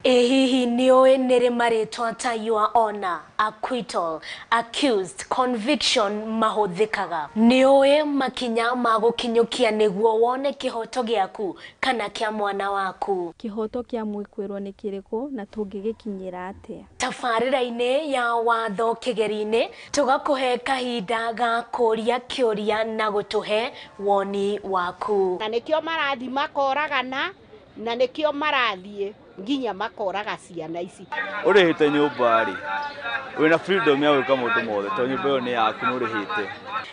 Ĩ hihi nĩũĩ nĩrĩ marĩtwa ta your honor, acquittal, accused, conviction mahũthĩkaga? Nĩũĩ makinya ma gũkinyũkia nĩguo wone kĩhoto gĩaku kana kĩa mwana waku? Kĩhoto kĩa mwĩkũĩrwo nĩ kĩrĩkũ na tũngĩgĩkinyĩra atĩa? Tabarĩra-inĩ ya watho kĩgeri-inĩ tũgakũhe kahinda ga kũria kĩũria na gũtũhe woni waku. Na nĩkĩo marathiĩ makoragana, na nĩkĩo marathiĩ nginya makoraga ciana ici. Ũrĩhĩte nyũmba rĩ, wĩna freedom ya gwĩka maũndũ mothe tondũ nyũmba ĩyo nĩ yaku nĩ ũrĩhĩte.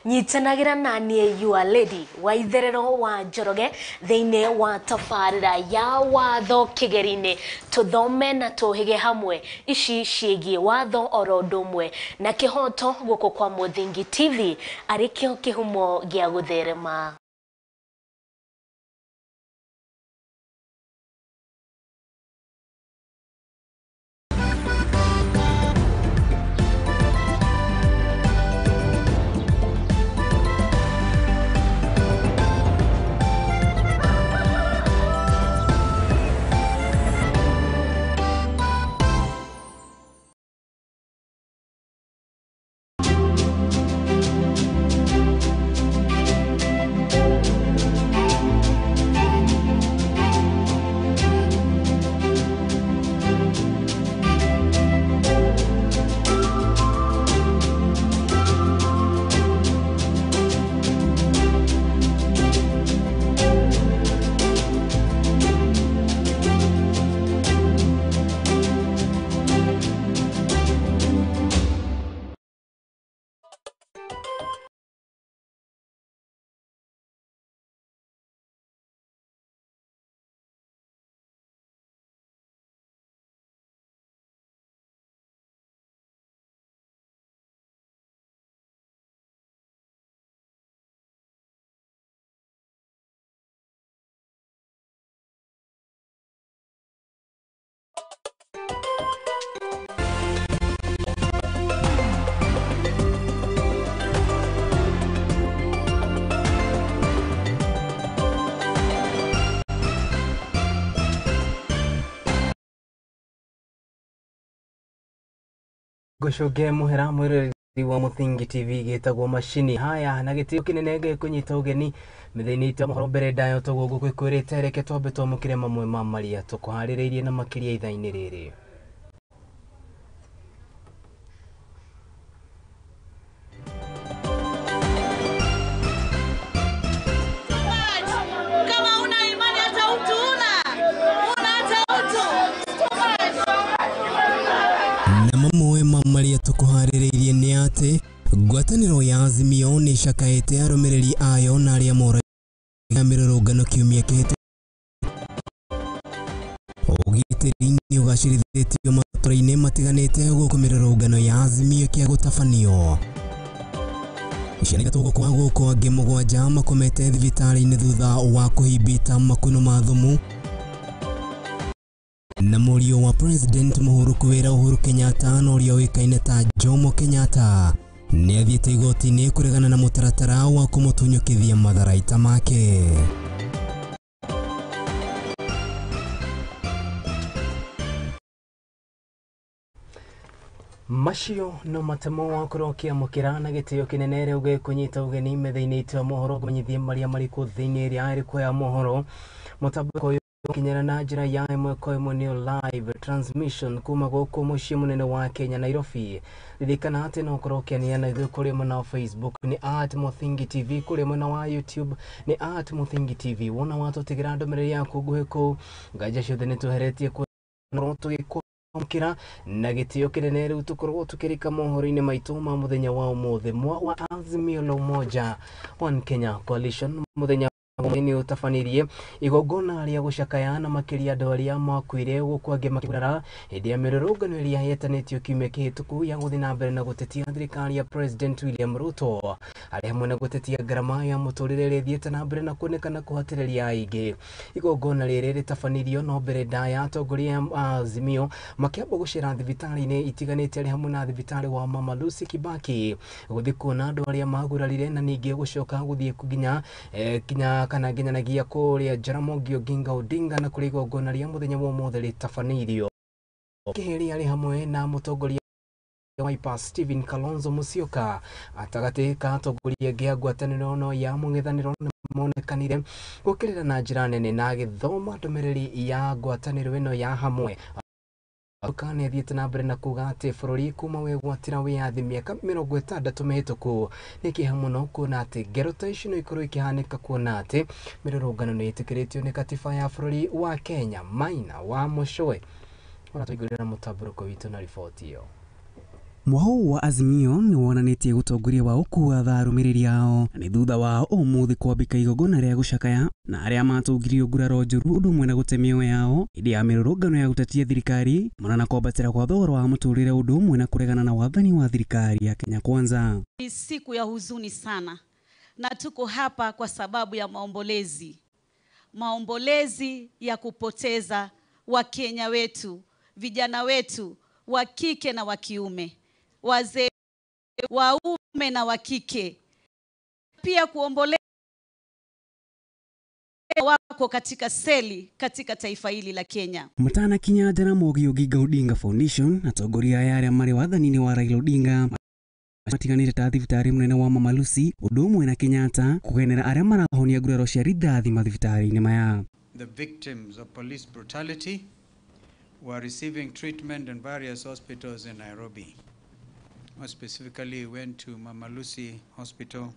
Nyitanagĩra na niĩ your lady wa itherero wa Njoroge thĩinĩ wa tabarĩra ya watho kĩgeri-inĩ, tũthome na tũhĩge hamwe ici ciĩgiĩ watho oro ũndũ ũmwe na kĩhoto gũkũ kwa Mũthingi TV arĩ kĩo kĩhumo gĩa gũtherema. Ngũcũnge mũhera mwĩroreri wa Mũthingi TV gĩtagwo macini haya na gĩtĩo kĩnene ngĩkũnyita ũgeni mĩthenya itũ mohoro mbere ndayo toguo ngũkwĩrĩte reke twambe twamũkĩre mamwe ma marĩa tũkũharĩrĩirie na makĩria ithaa-inĩ rĩrĩ. Mamwe ma marĩa tũkũharĩrĩirie nĩ atĩ ngwatanĩro ya Azimio nĩ ĩcakaĩte arũmĩrĩri ayo na arĩa moraga mĩrũrũngano kiumia kĩhĩtũku. Ũgitĩri nĩ ũgacĩrithĩtio matũra-inĩ matiganĩte gũkũ mĩrũrũngano ya Azimio ĩkĩaga gũtabanio. Ciana ithatũ gũkua gũkũ angĩ mũgwanja makomete thibitarĩ-inĩ thutha wa kũhimbita makunũ ma thumu. Na mũriũ wa President Mũhuru kwĩra Uhuru Kenyatta na ũrĩa ũĩkaine ta Jomo Kenyatta nĩ athiĩte igoti-inĩ kũregana na mũtaratara wa kũmũtunyũkithia matharaita make. Macio no matemo wakorwo ũkĩamũkĩra na gĩtĩo kĩnene rĩu gĩkũnyita ũgeni metha-inĩ itũ ya mohoro kũmenyithie marĩa marĩ thĩinĩ ĩrĩa ĩrĩ ya mohoro mũtambo ũyũ kinyana na njĩra ya ĩmwe kwa ĩmwe nĩyo live transmission kuma gũkũ mũciĩ mũnene wa Kenya Nairobi. Ririkana atĩ no ũkorwo ũkĩania na ithuĩ kũrĩ mwena wa Facebook nĩ at Mũthingi TV, kũrĩ mwena wa YouTube nĩ at Mũthingi TV. Wona watũtigĩra ndũmĩrĩri yaku nguhĩ kũu, nganja ciothe nĩ tweheretie kuo tũgĩkwamũkĩra na gĩtĩo kĩnene rĩu tũkorwo tũkĩrika mohoro-inĩ maitũ ma mũthenya wa ũmũthĩ mwa wa Azimio la Umoja One Kenya Coalition mũthenya nĩ ũtabanirie igongona rĩa gũcakaya na makĩria andũ arĩa makuire gũkũ angĩ makĩgurara hĩndĩ ya mĩrũrũngano ĩrĩa yetanĩtio kiumia kĩhĩtũku ya gũthiĩ na mbere na gũtetia thirikari ya President William Ruto arĩ hamwe na gũtetia ngarama ya mũtũrĩre ĩrĩa ĩthiĩte na mbere na kuonekana kũhatĩrĩria aingĩ. Igongona rĩrĩ rĩtabanirio no mbere ndaya atongoria a Azimio makĩamba gũcera thibitarĩ-inĩ itiganĩte arĩ hamwe na thibitarĩ wa Mama Lucy Kibaki gũthiĩ kuona andũ arĩa magurarire na ningĩ gũcoka gũthiĩ nginya kana nginyanagia kũrĩa Jaramogi Oginga Odinga na kũrĩ igongona rĩa mũthenya wa ũmũthĩ rĩtabanĩirio. Kĩhĩri arĩ hamwe na mũtongoria Wiper Stephen Kalonzo Musyoka gatagatĩ ka atongoria angĩ a ngwatanĩro no ya mũng'ethanĩro nĩmonekanire gũkĩrĩra na njĩra nene na agĩthoma ndũmĩrĩri ya ngwatanĩro ĩno ya hamwe. Musyoka nĩathiĩte na mbere na kuga atĩ bũrũri kuma wegwatĩra wĩyathi mĩaka 60 mĩhĩtũku nĩ kĩeha mũno kuona atĩ ngero ta ici no ikorwo ikĩhanĩka kuona atĩ mĩrũrũngano nĩ ĩtĩkĩrĩtio nĩ katiba ya bũrũri wa Kenya. Maina wa Mũcũe ũratũigũrĩra mũtambũrũko witũ na riboti ĩyo. Mwahu wa Azimio nĩ wonanĩtie gũtongoria wao kuwatha arũmĩrĩri ao na nĩ thutha wao ũmũthĩ kwambĩka igongona rĩa gũcakaya na arĩa matũngirio nguraro njũru ũndũ ũmwe na gũte mĩoyo yao hĩndĩ ya mĩrũrũngano ya gũtetia thirikari kumana na kwambatĩra kwa thogora wa mũtũrĩre ũndũ ũmwe na kũregana na wathani wa thirikari ya Kenya Kwanza. Ni siku ya huzuni sana na tuko hapa kwa sababu ya maombolezi, maombolezi ya kupoteza Wakenya wetu, vijana wetu wa kike na wa kiume, wazee waume na wa kike, pia kuomboleza wako katika seli katika taifa hili la Kenya. Matana kinya na Mogi Oginga Odinga Foundation atongoria aya arĩa marĩ wathani-inĩ wa Raila Odinga matiganĩte ta thibitarĩ mũnene wa Mama Lucy ũndũ ũmwe na Kenyatta kũgenera arĩa marahonia nguraro cia rithathi mathibitarĩ-inĩ maya. The victims of police brutality were receiving treatment in various hospitals in Nairobi. More specifically, we went to Mama Lucy Hospital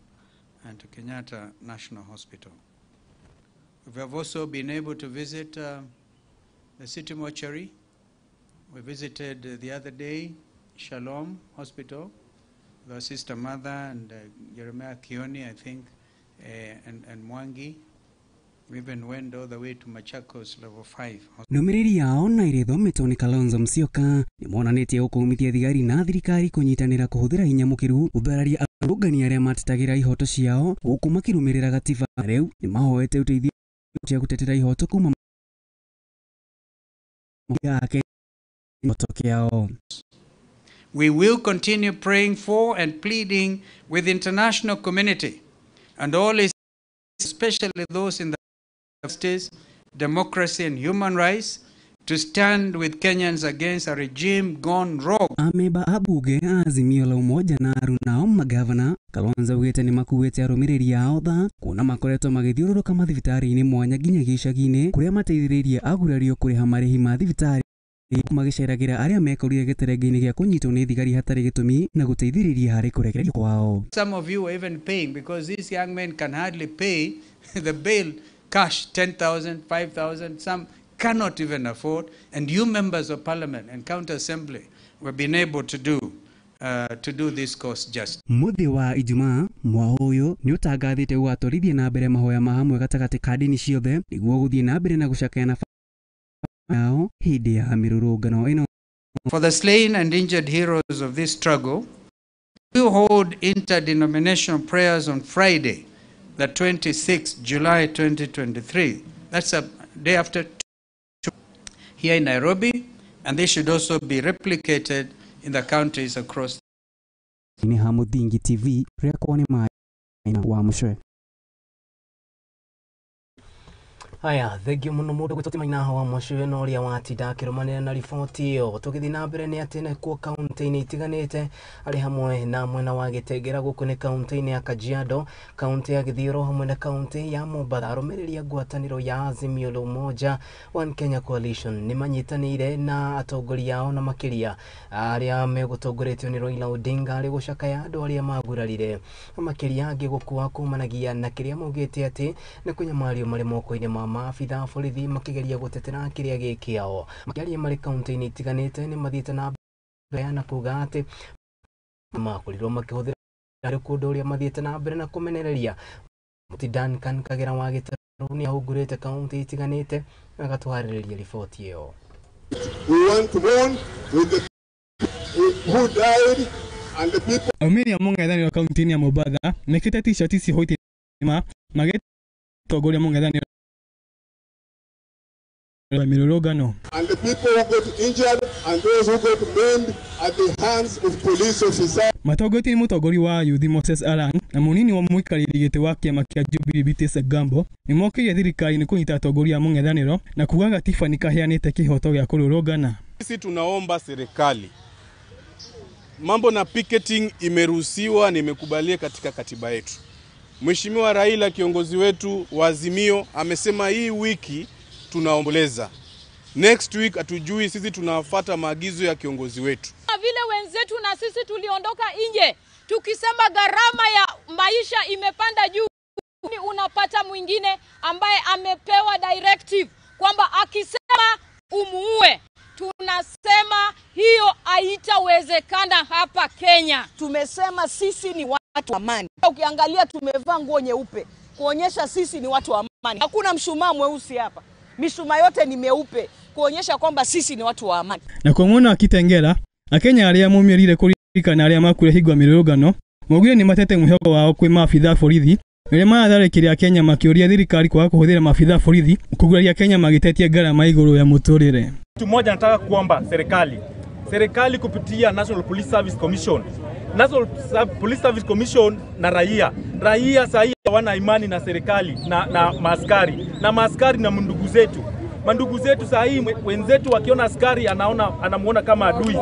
and to Kenyatta National Hospital. We have also been able to visit the city mortuary. We visited the other day Shalom Hospital with our sister mother and Jeremiah Kioni, I think, and Mwangi. We even went all the way to Machakos level 5. Ndũmĩrĩri yao na ĩrĩa ĩthometwo nĩ Kalonzo Musyoka nĩmonanĩtie gũkũmithia thigari na thirikari kũnyitanĩra kũhũthĩra hinya mũkĩru gũthararia arũrũngani arĩa matetagĩra ihoto ciao gũkũ makĩrũmĩrĩra gatiba. Rĩu nĩmahoete ũteithio cia gũtetera ihoto kuma yake ihoto kĩao. We will continue praying for and pleading with the international community and all, especially those in the justice, democracy and human rights, to stand with Kenyans against a regime gone rogue. Ameba a bunge a Azimio la Umoja na arunao magavana Kalonzo augĩte nĩ makuĩte arũmĩrĩri ao tha kuona makoretwo magĩthiũrũrũka mathibitarĩ-inĩ mwanya nginyagia icagi-inĩ kũrĩa mateithĩrĩirie agurario kũrĩha marĩhi ma thibitarĩ magĩceragĩra arĩa mekorire gĩterenge-inĩ gĩa kũnyitwo nĩ thigari hatarĩ gĩtũmi na gũteithĩrĩria harĩ kũrekererio kwao. Some of you are even paying because these young men can hardly pay the bail cash, 10,000, 5,000, some cannot even afford. And you members of parliament and county assembly have been able to do this cause justice. Mũthĩ wa Ijumaa mwaho ũyũ nĩ ũtangathĩte gũgatwarithia na mbere mahoya ma hamwe gatagatĩ ka ndini ciothe nĩguo gũthiĩ na mbere na gũcakaya na yao hĩndĩ ya mĩrũrũngano ĩno. For the slain and injured heroes of this struggle, we hold interdenominational prayers on Friday, the 26th July 2023. That's a day after here in Nairobi, and this should also be replicated in the counties across. Ni Hamuthingi TV, rĩakwa nĩ Maina wa Mũcwe. Haya, thengio mũno mũndũ gwĩtwo Maina wa Mũcwe na ũrĩa watinda akĩrũmanĩra na riboti ĩyo. Tũgĩthiĩ na mbere nĩ atĩ nĩkuo kaunti-inĩ itiganĩte arĩ hamwe na mwena wa Gĩtengera gũkũ nĩ kaunti-inĩ ya Kajiado, kaunti ya Gĩthiũrũ hamwe na kaunti ya Mombatha. Arũmĩrĩri a ngwatanĩro ya Azimio la Umoja One Kenya Coalition nĩ manyitanĩire na atongoria ao na makĩria arĩa megũtongoretio nĩ Raila Odinga arĩ gũcakaya andũ arĩa magurarire na makĩria angĩ gũkua kumanagia na kĩrĩa maugĩte atĩ nĩ kũnyamario marĩ moko-inĩ ma maabitha a borithi makĩgeria gũtetera kĩrĩa gĩ kĩao. Makĩaria marĩ kaunti-inĩ itiganĩte nĩ mathiĩte na mbere na kuga atĩ makorirwo makĩhũthĩra kũndũ ũrĩa mathiĩte na mbere na kũmenereria. Mũti Duncan Kagera wa Gĩtarũ nĩ ahungurĩte kaunti itiganĩte agatwarĩrĩria riboti ĩyo. We want to mourn with the who died and the people. Aumĩri a mũng'ethanĩro kaunti-inĩ ya Mombatha mekĩrĩte t-shirt cihũrĩte magĩtongoria mũng'ethanĩro mĩrũrũngano. And the people who got injured and those who got maimed at the hands of police officers. Matongoretio nĩ mũtongoria wa yuthi Moses Alan na mũnini wa mũikarĩri gĩtĩ wa kĩama kĩa Jubilee Beatrice Gambo nĩmokĩrĩire thirikari nĩ kũnyita atongoria a mũng'ethanĩro na kuga gatiba nĩkaheanĩte kĩhoto gĩa kũrũrũngana. Sisi tunaomba serikali, mambo na picketing imeruhusiwa na imekubalia katika katiba yetu. Mheshimiwa Raila kiongozi wetu wa Azimio amesema hii wiki tunaomboleza. Next week hatujui, sisi tunafuata maagizo ya kiongozi wetu. Vile wenzetu na sisi tuliondoka nje tukisema gharama ya maisha imepanda juu, unapata mwingine ambaye amepewa directive kwamba akisema umuue. Tunasema hiyo haitawezekana hapa Kenya. Tumesema sisi ni watu wa amani. Ukiangalia tumevaa nguo nyeupe kuonyesha sisi ni watu wa amani. Hakuna mshumaa mweusi hapa. Mishumaa yote ni meupe kuonyesha kwamba sisi ni watu wa amani. Na kwa mwena wa Kitengela, Akenya arĩa maumĩrire kũririkana arĩa makuire hingo ya mĩrũrũngano maugire nĩ matete mwĩhoko wao kwĩ maabitha a borithi arĩa maratharĩkĩire Akenya makĩũria thirikari kwaga kũhũthĩra maabitha a borithi kũguraria Akenya magĩtetia ngarama igũrũ ya mũtũrĩre. Kitu moja nataka kuomba serikali kupitia National Police Service Commission, National Police Service Commission na raia sahi hawana imani na serikali na maaskari na maaskari na ndugu zetu. Mandugu zetu saa hii wenzetu wakiona askari anamuona kama adui.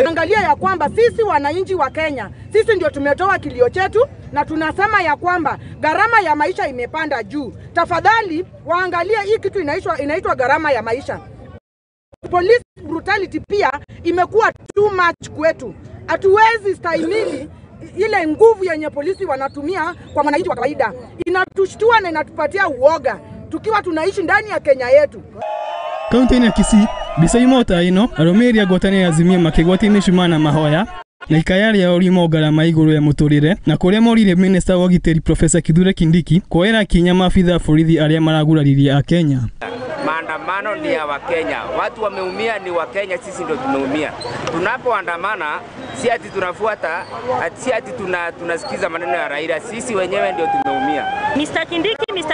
Angalia ya kwamba sisi wananchi wa Kenya, sisi ndio tumetoa kilio chetu na tunasema ya kwamba gharama ya maisha imepanda juu. Tafadhali waangalie hii kitu inaitwa gharama ya maisha. Police brutality pia imekuwa too much kwetu. Hatuwezi stahimili ile nguvu yenye polisi wanatumia kwa mwananchi wa kawaida. Inatushtua na inatupatia uoga tukiwa tunaishi ndani ya Kenya yetu. Kaunti-inĩ ya Kisii, mbica imwe ta ĩno, arũmĩrĩri a ngwatanĩro ya Azimio makĩgwatia mĩcumaa na mahoya na ikaya rĩao riuma ngarama igũrũ ya mũtũrĩre na kũrĩa moririe minista wa ũgitĩri Profesa Kithure Kindiki kuoera ikinya maabitha a borithi arĩa maraguraririe Akenya. Maandamano ni ya Wakenya, watu wameumia ni Wakenya, sisi ndio tumeumia. Tunapoandamana si ati tunafuata, si ati tunasikiza maneno ya Raila, sisi wenyewe ndio tumeumia. Mr.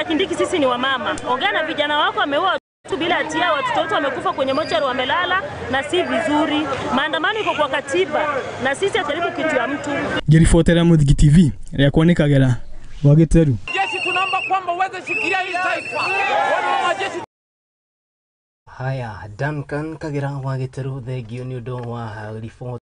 Kindiki, sisi ni wamama. Ongea na vijana wako, wameua watu bila hatia, watoto wetu wamekufa kwenye mochari wamelala, na si vizuri. Maandamano iko kwa katiba na sisi hatujaribu kitu ya mtu. Ngĩribotera Mũthingi TV rĩakwa nĩ Kagera wa Gĩteru. Jeshi tunaomba kwamba uweze shikilia hii taifa. Wana majeshi. Haya, Duncan Kagera wa Gĩteru, thengio nĩ ũndũ wa riboti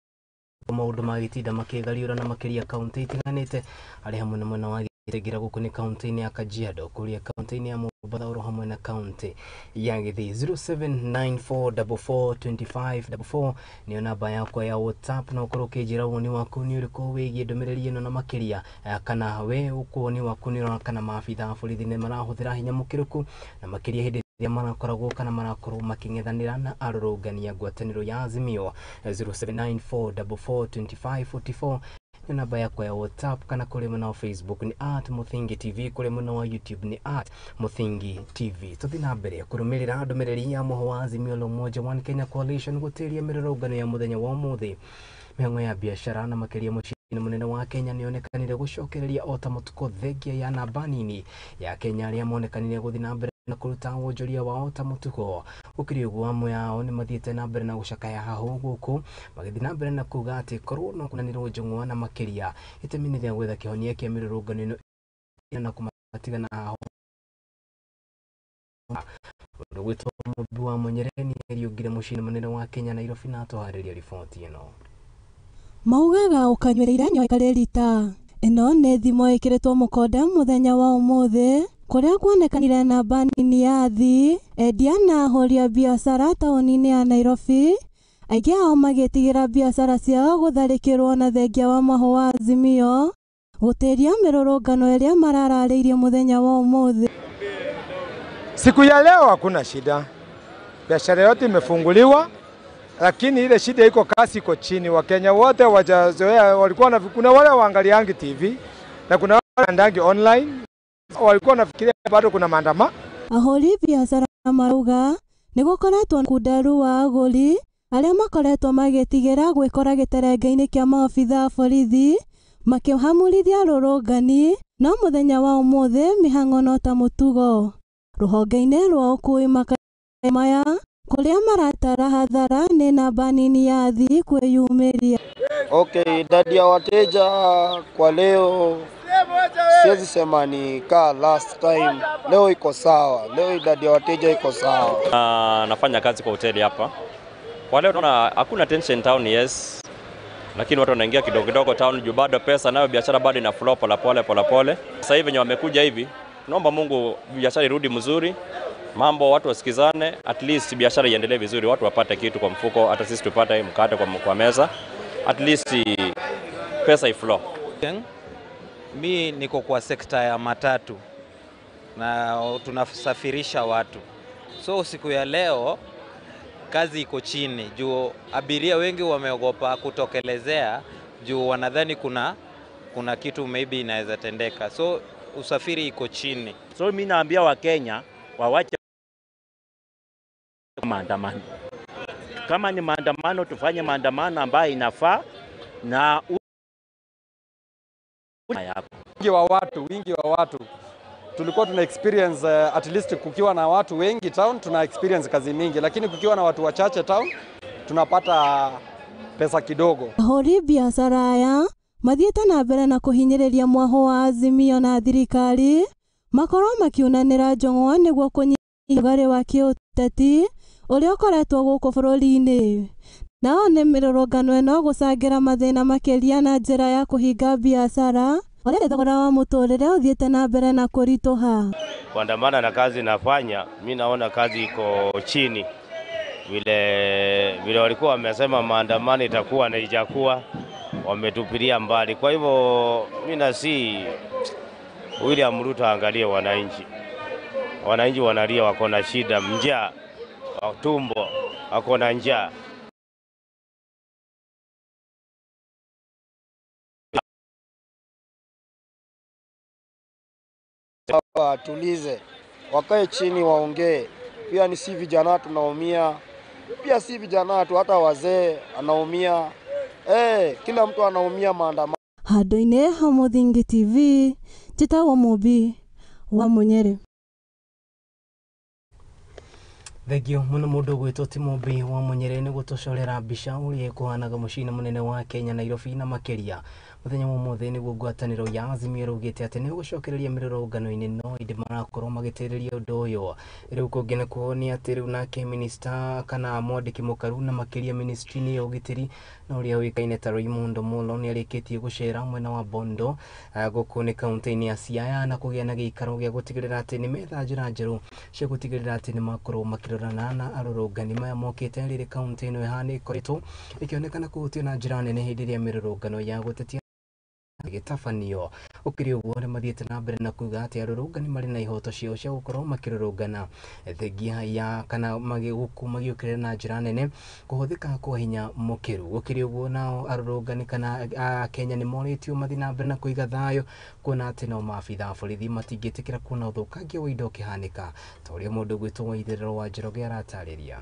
maũndũ ma gĩtinda makĩgariũra na makĩria kaunti itiganĩte arĩ hamwe na mwena wa Gĩtengera gũkũ nĩ kaunti-inĩ ya Kajiado, kũrĩa kaunti-inĩ ya Mombasa oro hamwe na kaunti ya Gĩthii. 0794442544 nĩyo namba yakwa ya WhatsApp, na ũkorwo ũkĩnjĩra woni waku nĩ ũrĩkũ wĩgiĩ ndũmĩrĩri ĩno na makĩria kana we woni waku nĩ ũrona kana maabitha a borithi nĩ marahũthĩra hinya mũkĩrũku na makĩria hĩndĩ ĩrĩa marakoragwo kana marakorwo makĩng'ethanĩra na arũrũngani a ngwatanĩro ya Azimio. 0794442544 nĩ namba yakwa ya WhatsApp, kana kũrĩ mwena wa Facebook ni @Muthingi TV, kũrĩ mwena wa YouTube ni @Muthingi TV. Tũthiĩ na mbere kũrũmĩrĩra ndũmĩrĩri ya mũhũ wa Azimio la Umoja One Kenya Coalition gũtĩria mĩrũrũngano ya mũthenya wa ũmũthĩ. Mĩhang'o ya biacara na makĩria mũciĩ-inĩ mũnene wa Kenya nĩonekanire gũcokereria o ta mũtuko thengia ya namba nini ya Kenya arĩa monekanire gũthiĩ na mbere na kũruta wonjoria wao ta mũtugo. Gũkĩrĩ ũguo, amwe ao nĩ mathiĩte na mbere na gũcakaya hahũ gũkũ magĩthiĩ na mbere na kuga atĩ korwo no kũnanĩrwo njũng'wa na makĩria itemi-inĩ rĩa gwetha kĩhonia kĩa mĩrũrũngano ĩno na kũmatigana hahũ. Mũndũ ũgwĩtwo Mũmbi wa Mũnyere nĩariũngire mũciĩ-inĩ mũnene wa Kenya Nairobi na atũharĩria riboti ĩno. Maugaga ũkanyuĩra iranyo ikarĩ rita. Ĩno nĩ thimo ĩkĩrĩtwo mũkonde mũthenya wa ũmũthĩ kũrĩa kuonekanire namba nini ya athii, endia na ahũri a biacara taũni-inĩ ya Nairobi, aingĩ ao magĩtigĩra biacara ciao gũtharĩkĩrwo na thengia wa mwahũ wa Azimio gũtĩria mĩrũrũngano ĩrĩa marararĩirie mũthenya wa ũmũthĩ. Siku ya leo hakuna shida, biashara yote imefunguliwa, lakini ile shida iko kasi iko chini. Wakenya wote wajazoea, walikuwa na kuna wale waangaliangi TV na kuna wale waandangi online, walikuwa wanafikiria bado kuna maandamano. Ahũri biacara marauga nĩ gũkoretwo kunderu wa agũri arĩa makoretwo magĩtigĩra gwĩkora gĩterenge-inĩ kĩa maobitha a borithi makĩhamũrithia arũrũngani, no mũthenya wa ũmũthĩ mĩhang'o no ta mũtugo. Rũhonge-inĩ rwa ũkui makaĩ maya kũrĩa maratara hathara nĩ namba nini ya athii kwĩyumĩria. Okay, idadi ya wateja kwa leo siwezi sema ni kaa last time. Leo iko sawa, leo idadi ya wateja iko sawa. Nafanya kazi kwa hoteli hapa. Kwa leo tunaona hakuna tension town, yes, lakini watu wanaingia kidogo kidogo town juu bado pesa nayo biashara bado ina flow pole pole pole pole. Sasa hivi wenye wamekuja hivi, tunaomba Mungu biashara irudi mzuri, mambo watu wasikizane, at least biashara iendelee vizuri, watu wapate kitu kwa mfuko, hata sisi tupate mkate kwa meza, at least pesa iflow. Mi niko kwa sekta ya matatu na tunasafirisha watu, so siku ya leo kazi iko chini juu abiria wengi wameogopa kutokelezea juu wanadhani kuna kitu maybe inaweza tendeka, so usafiri iko chini. So mimi naambia Wakenya wawache maandamano. Kama ni maandamano, tufanye maandamano ambayo inafaa na yako. Wingi wa watu tulikuwa tuna experience at least kukiwa na watu wengi town tuna experience kazi mingi, lakini kukiwa na watu wachache town tunapata pesa kidogo. Ahũri biacara aya mathiĩte na mbere na kũhinyĩrĩria mwaho wa Azimio na thirikari makorwo makiunanĩra njong'o nĩguo kũnyihia ũrugarĩ wa kĩũteti ũrĩa ũkoretwo gũkũ bũrũri-inĩ. Nao nĩ mĩrũrũngano ĩno gũcangĩra mathĩna makĩria na njĩra ya kũhinga biacara ũrĩa thogora wa mũtũrĩre ũthiĩte na mbere na kũritũha. Kuandamana na kazi nafanya, mi naona kazi iko chini. Vile walikuwa wamesema maandamano itakuwa na ijakuwa, wametupilia mbali. Kwa hivyo mi nasi William Ruto angalie wananchi. Wananchi wanalia, wako na shida, njaa, tumbo, wako na njaa. Watulize, wakae chini waongee. Pia ni si vijana tunaumia, pia si vijana tu, hata wazee anaumia. Kila mtu anaumia maandamano. Handũ-inĩ ha Mũthingi TV, njĩtagwo Mũmbi wa Mũnyĩrĩ. Thengio muno mundu gwitwo ti Mũmbi wa Mũnyĩrĩ nĩ gũtũcorera mbica ũrĩa ĩkũhanaga mũciĩ-inĩ mũnene wa Kenya Nairobi, na makĩria mũthenya wa ũmũthĩ nĩguo ngwatanĩro ya Azimio ĩraugĩte atĩ nĩ gũcokereria mĩrũrũngano-inĩ, no ĩndĩ marakorwo magĩtĩrĩria ũndũ ũyũ. Rĩu kũngĩ nakuo nĩ atĩ rĩu nake minista kana mwandĩki mũkaru na makĩria ministry-inĩ ya ũgitĩri na ũrĩa ũĩkaine ta Raymond Omollo nĩ arĩkĩtie gũcera mwena wa Bondo gũkũ nĩ kaunti-inĩ ya Siaya na kũgĩa na gĩikaro gĩa gũtigĩrĩra atĩ nĩ metha njĩra njerũ cia gũtigĩrĩra atĩ nĩ makorwo makĩrorana na arũrũngani maya mokĩte rĩrĩ kaunti ĩno ĩhana ĩkoretwo ĩkĩonekana kũhutio na njĩra nene hĩndĩ ĩrĩa mĩrũrũngano ya gũtetia gĩtabanio. Ũkĩrĩ ũguo nĩ mathiĩte na mbere na kuga atĩ arũrũngani marĩ na ihoto ciao cia gũkorwo makĩrũrũngana thengia ya kana magĩgũkũ magĩũkĩrĩra na njĩra nene kũhũthĩka kwa hinya mũkĩru. Gũkĩrĩ ũguo nao arũrũngani kana Akenya nĩ morĩtio mathiĩ na mbere na kũiga thayũ kuona atĩ nao maabitha a borithi matingĩtĩkĩra kuona ũthũkangia wa indo ũkĩhanĩka ta ũrĩa mũndũ gwĩtwo Waitherero wa Njoroge aratarĩria.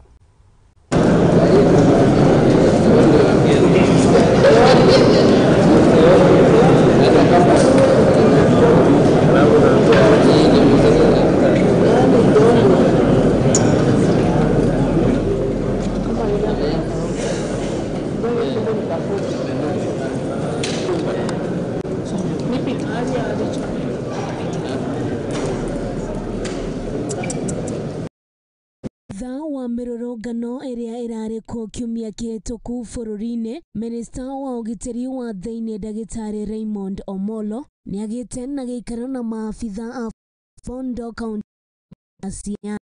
Mĩrũrũngano ĩrĩa ĩrarĩ kuo kiumia kĩhĩtũku bũrũri-inĩ, minista wa ũgitĩri wa thĩinĩ ndagĩtarĩ Raymond Omollo nĩagĩte na gĩikaro na maabitha a Bondo kaunti ya Siaya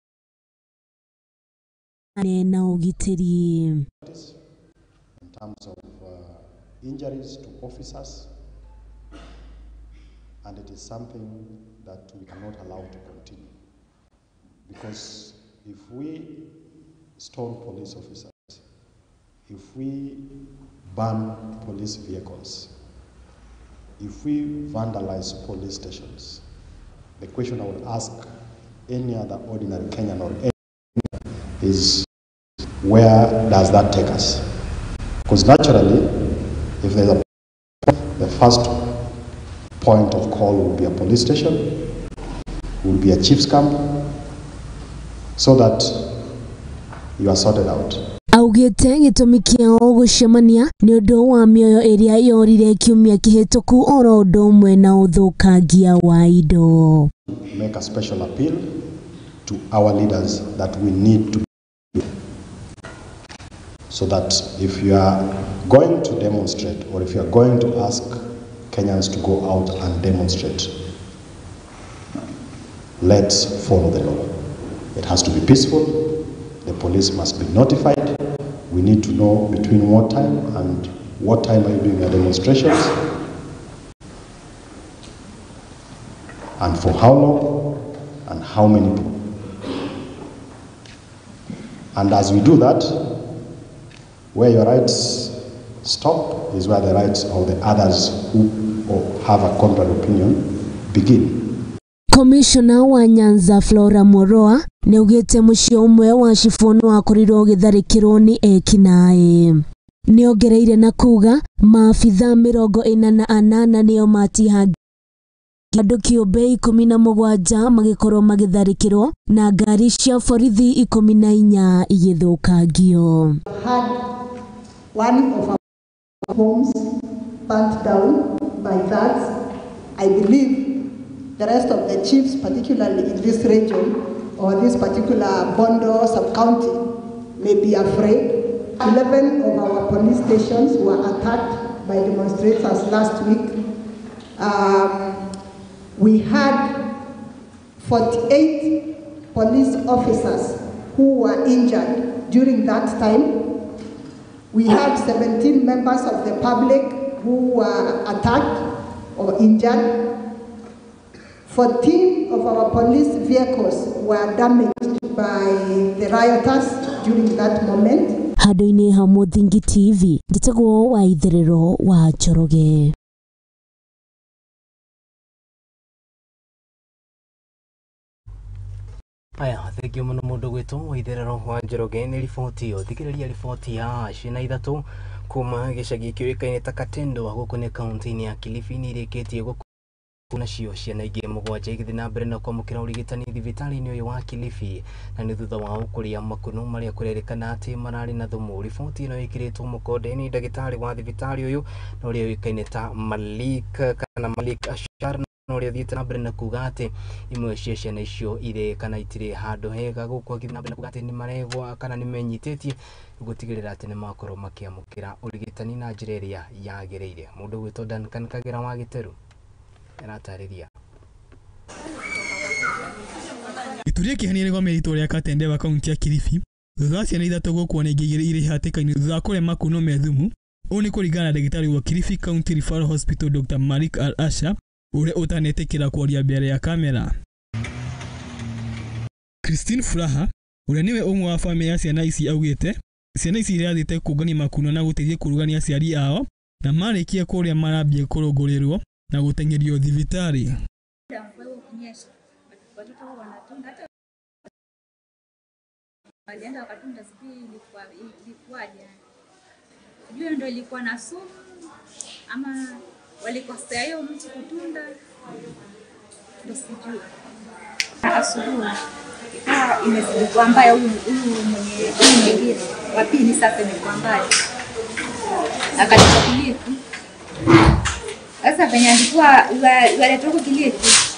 na ũgitĩri. In terms of injuries to officers, and it is something that we cannot allow to continue, because if we stone police officers, if we burn police vehicles, if we vandalize police stations, the question I would ask any other ordinary Kenyan or any is, where does that take us? Because naturally, if there's a the first point of call will be a police station, will be a chief's camp, so that you are sorted out. Augĩte gĩtũmi kĩao gũcemania nĩ ũndũ wa mĩoyo ĩrĩa yorire kiumia kĩhĩtũku oro ũndũ ũmwe na ũthũkangia wa indo. Make a special appeal to our leaders that we need to So that if you are going to demonstrate, or if you are going to ask Kenyans to go out and demonstrate, let's follow the law. It has to be peaceful. The police must be notified. We need to know between what time and what time are you doing your demonstrations, and for how long, and how many people. And as we do that, where your rights stop is where the rights of the others who have a contrary opinion begin. Commissioner wa Nyanza Flora Moroa nĩaugĩte mũciĩ ũmwe wa Shifono wakorirwo ũgĩtharĩkĩrwo nĩ ekinaĩ. Nĩongereire na kuga maabitha 48 nĩo matihangirio, andũ kĩũmbe 17 magĩkorwo magĩtharĩkĩrwo na ngari cia borithi 14 igĩthũkangio. Had one of our homes burnt down by thugs. I believe the rest of the chiefs, particularly in this region or this particular Bondo sub-county, may be afraid. 11 of our police stations were attacked by demonstrators last week. We had 48 police officers who were injured during that time. We had 17 members of the public who were attacked or injured. 14 of our police vehicles were damaged by the rioters during that moment. Handũ-inĩ ha Mũthingi TV, njĩtagwo wa Itherero wa Njoroge. Aya, thengio mũno mũndũ gwĩtwo wa Itherero wa Njoroge nĩ riboti ĩyo. Thikĩrĩria riboti ya ciana ithatũ kuma gĩcagi kĩũĩkaine ta Katendo gũkũ nĩ kaunti-inĩ ya Kilifi nĩ irĩkĩtie gũkũ nacio ciana ingĩ mũgwanja igĩthiĩ na mbere na kwamũkĩra ũrigitani thibitarĩ-inĩ ũyũ wa Kilifi, na nĩ thutha wao kũrĩa makuno marĩa kũrerĩkana atĩ mararĩ na thumu. Riboti ĩno ĩkĩrĩtwo mũkonde nĩ ndagĩtarĩ wa thibitarĩ ũyũ na ũrĩa ũĩkaine ta Malik kana Malik Ashar, na ũrĩa ũthiĩte na mbere na kuga atĩ imwe cia ciana icio irĩ kana itirĩ handũ hega gũkũ agĩthiĩ na mbere na kuga atĩ nĩ maregwa kana nĩ menyitĩtie gũtigĩrĩra atĩ nĩ makorwo makĩamũkĩra ũrigitani na njĩra ĩrĩa yagĩrĩire. Mũndũ ũgwĩtwo Duncan Kagera wa Gĩteru aratarĩria. Gĩturi kĩhani rĩgomire itũũra rĩa Katendewa kaunti ya Kilifi thutha wa ciana ithatũ gũkua na ingĩ igĩrĩ irĩ hatĩka-inĩ thutha wa kũrĩa makuno me thumu. Ũũ nĩ kũringana na ndagĩtarĩ wa Kilifi County Referral Hospital Dr. Malik Al-Asha ũrĩa ũtanetĩkĩra kwaria mbere ya kamera. Christine Furaha ũrĩa nĩwe ũmwe wa bamĩrĩ ya ciana ici augĩte ciana ici irathiĩte kũngania makuno na gũteithia kũrugania aciari ao, na marĩkia kũrĩa marambia kũrũngũrĩrwo na gũteng'erio thibitarĩ. Watoto wanatunda, hata walienda wakatunda, sijui ilikuwaje, sijui ndio ilikuwa na sumu ama walikosea hiyo mti kutunda, ndio sijui. Asubuhi ikawa imezidi kuwa mbaya, huyu mwenye mwingine wa pili sasa imekuwa mbaya, akaletwa Kilifi. Sasa venye alikuwa waletwa huko Kilifi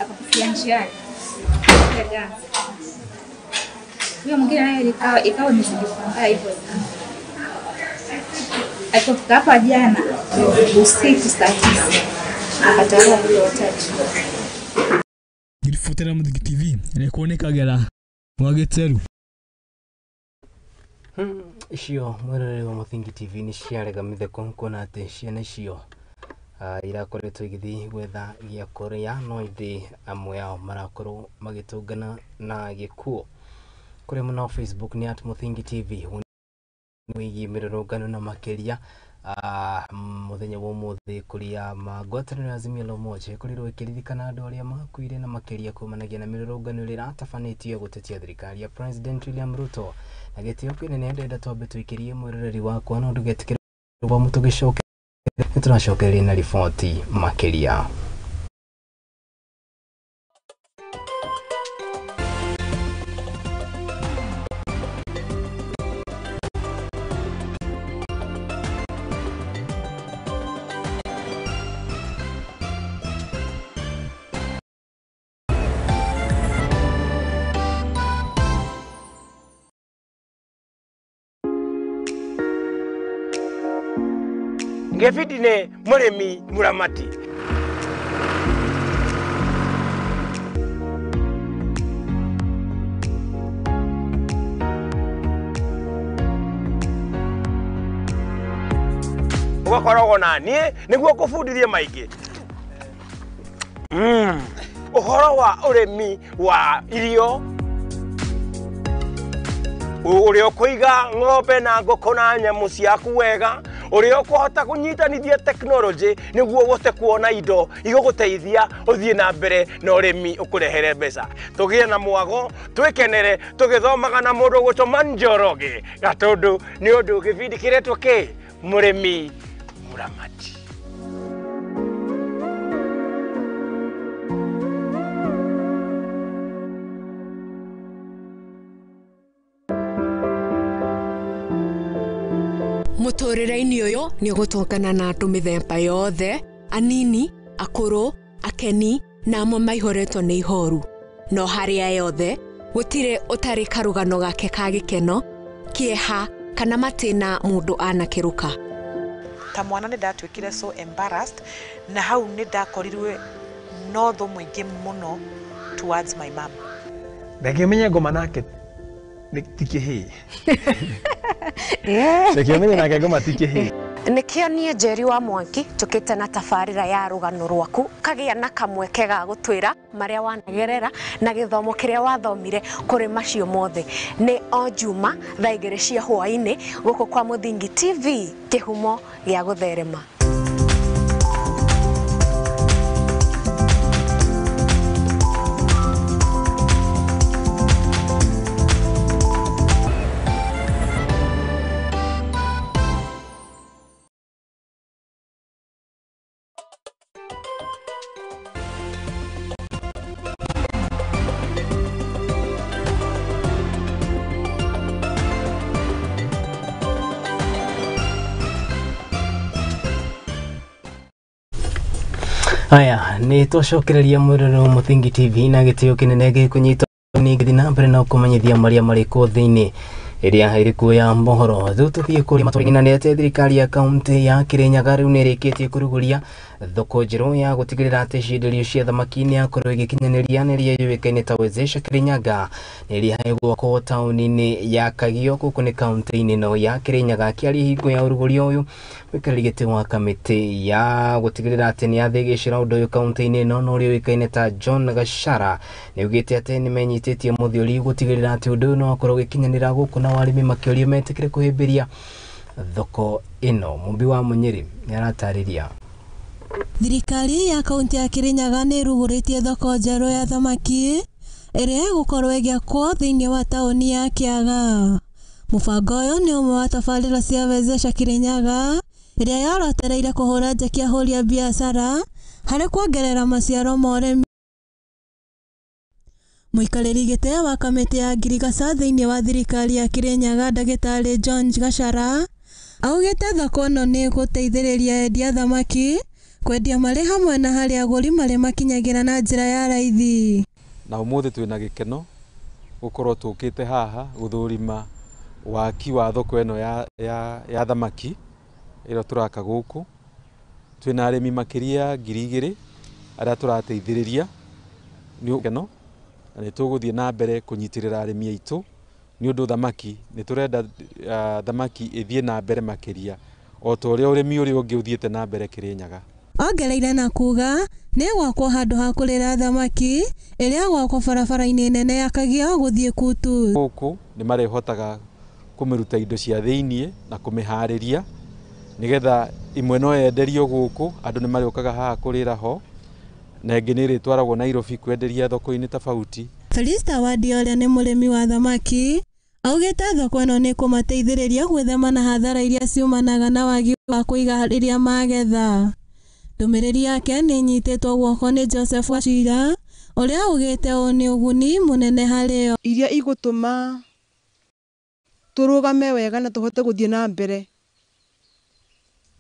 akakufia njiani. Huyo mwingine naye ikawa imezidi kuwa mbaya hivyo. Alipofika hapa jana usiku saa 9 akatawala huyo watatu. Ngiribotera Mũthingi TV nĩkuoneka Kagera wa Gĩteru. Icio mwĩroreri wa Mũthingi TV nĩ ciarega mĩtheko kuona atĩ ciana icio irakoretwo igĩthiĩ gwetha gĩa kũrĩa, no ithĩ amwe ao marakorwo magĩtũngana na gĩkuũ. Kũrĩ mũno Facebook nĩ at Mũthingi TV wĩgiĩ mĩrũrũngano na makĩria mũthenya wa ũmũthĩ kũrĩa ngwatanĩro ya Azimio la Umoja ĩkorirwo ĩkĩririkana andũ arĩa makuire na makĩria kumanagia na mĩrũrũngano ĩrĩa ĩratabanĩtio gũtetia thirikari ya President William Ruto. Na gĩtĩo kĩnene ndĩrenda twambe tũikĩrie mwĩroreri wakwa, no ndũgetĩkĩre rũbamu tũgĩcoke nĩtũracokereria na riboti makĩria. Gĩbindi nĩ mũrĩmi mũramati. Ũgakoragwo na niĩ nĩguo ngũbundithie maingĩ ũhoro wa ũrĩmi wa irio, ũrĩa ũkũiga ng'ombe na ngũkũ na nyamũ ciaku wega, ũrĩa ũkũhota kũnyitanithia tekinoronjĩ nĩguo ũhote kuona indo igũgũteithia ũthiĩ na mbere na ũrĩmi ũkũrehere mbeca. Tũgĩe na mwago, twĩkenere tũgĩthomaga na mũndũ ũgwĩtwo Njoroge Gatũndũ, nĩ ũndũ gĩbindi kĩretwo kĩ mũrĩmi mũramati. Mũtũrĩre-inĩ ũyũ nĩ ũgũtũngana na andũ mĩthemba yothe, anini, akũrũ, akeni na amwe maihũrĩtwo nĩ ihoru. No harĩa yothe gũtirĩ ũtarĩ karũgano gake ka gĩkeno, kĩeha kana matĩna mũndũ anakĩrũka. Ta mwana nĩ ndatuĩkire so embarrassed, na hau nĩ ndakorirwe no thũ mũingĩ mũno towards my mom. Ndangĩmenya ngoma nake ti kĩhĩĩ. Ndangĩmenya nake ngoma ti kĩhĩĩ. Nĩkĩo niĩ Njeri wa Mwangi tũkĩte na tabarĩra ya rũgano rwaku, kagĩa na kamweke ga gũtwĩra marĩa wanagerera na gĩthomo kĩrĩa wathomire kũrĩ macio mothe. Nĩ o Juma thaa 2 cia hwaĩ-inĩ gũkũ kwa Mũthingi TV, kĩhumo gĩa gũtherema. Aya, nĩ twacokereria mwĩrore wa Mũthingi TV na gĩtĩo kĩnene gĩkũnyita nĩ ngĩthiĩ na mbere na kũmenyithia marĩa marĩ kuo thĩinĩ ĩrĩa ĩrĩ kuo ya mohoro. Rĩu tũthiĩ kũrĩa matũra-inĩ, na nĩ atĩ thirikari ya kaunti ya Kirinyaga rĩu nĩ ĩrĩkĩtie kũrugũria thoko njerũ ya gũtigĩrĩra atĩ cienderio cia thamaki nĩ yakorwo ĩgĩkinyanĩria na ĩrĩa yũĩkaine ta Wezesha Kirinyaga na ĩrĩa ĩgwakwo taũni-inĩ ya Kagio gũkũ nĩ kaunti-inĩ ĩno ya Kirinyaga. Akĩaria hingo ya ũrugũria ũyũ, mũikarĩri gĩtĩ wa kamĩtĩ ya gũtigĩrĩra atĩ nĩ yathĩgĩcĩra ũndũ ũyũ kaunti-inĩ ĩno na ũrĩa ũĩkaine ta John Gachara nĩ augĩte atĩ nĩ menyitĩtie mũthiori gũtigĩrĩra atĩ ũndũ ũyũ no wakorwo ũgĩkinyanĩra gũkũ, na arĩmi makĩũrio metĩkĩre kũhĩmbĩria thoko ĩno. Mũmbi wa Mũnyĩrĩ nĩ aratarĩria. Thirikari ya kaunti ya Kirinyaga nĩ ĩrugũrĩtie thoko njerũ ya thamaki ĩrĩa ĩgũkorwo ĩgĩakwo thĩinĩ wa taũni ya Kĩaga. Mũbango ũyũ nĩ ũmwe wa tabarĩra cia Wezesha Kirinyaga ĩrĩa yorotereire kũhũra njeki ahũri a biacara harĩ kuongerera maciaro ma ũrĩmi. Mũikarĩri gĩtĩ wa kamĩtĩ ya ngirigaca thĩinĩ wa thirikari ya Kirinyaga ndagĩtarĩ John Gachara augĩte thoko ĩno nĩ ĩgũteithĩrĩria endia thamaki kwendia marĩ hamwe na harĩa agũri marĩ makinyagĩra na njĩra ya raithi. Na ũmũthĩ twĩna gĩkeno gũkorwo tũkĩte haha gũthũrima waki wa thoko ĩno ya thamaki ĩrĩa tũraka gũkũ. Twĩna arĩmi makĩria 2,000 arĩa tũrateithĩrĩria nĩ gĩkeno, na nĩ tũgũthiĩ na mbere kũnyitĩrĩra arĩmi aitũ nĩ ũndũ thamaki nĩ tũrenda thamaki ĩthiĩ na mbere makĩria o ta ũrĩa ũrĩmi ũrĩa ũngĩ ũthiĩte na mbere Kirinyaga. Ongereire na kuga nĩ gwakwo handũ ha kũrĩra thamaki ĩrĩa gwakwo barabara-inĩ nene ya Kagio gũthiĩ Kutu. Gũkũ nĩ marĩhotaga kũmĩruta indo cia thĩiniĩ na kũmĩharĩria nĩgetha imwe no yenderio gũkũ, andũ nĩ marĩũkaga haha kũrĩra ho, na ĩngĩ nĩ ĩrĩtwaragwo Nairobi kwenderia thoko-inĩ tofauti. Felista Wandia ũrĩa nĩ mũrĩmi wa thamaki augĩte thoko ĩno nĩ kũmateithĩrĩria gwĩthema na hathara iria ciumanaga na wagi wa kũiga rĩrĩa magetha. Ndũmĩrĩri yake nĩ ĩnyitĩtwo guoko nĩ Joseph Wachira ũrĩa augĩte ũũ nĩ ũguni mũnene harĩ o. Iria igũtũma tũrũgame wega na tũhote gũthiĩ na mbere,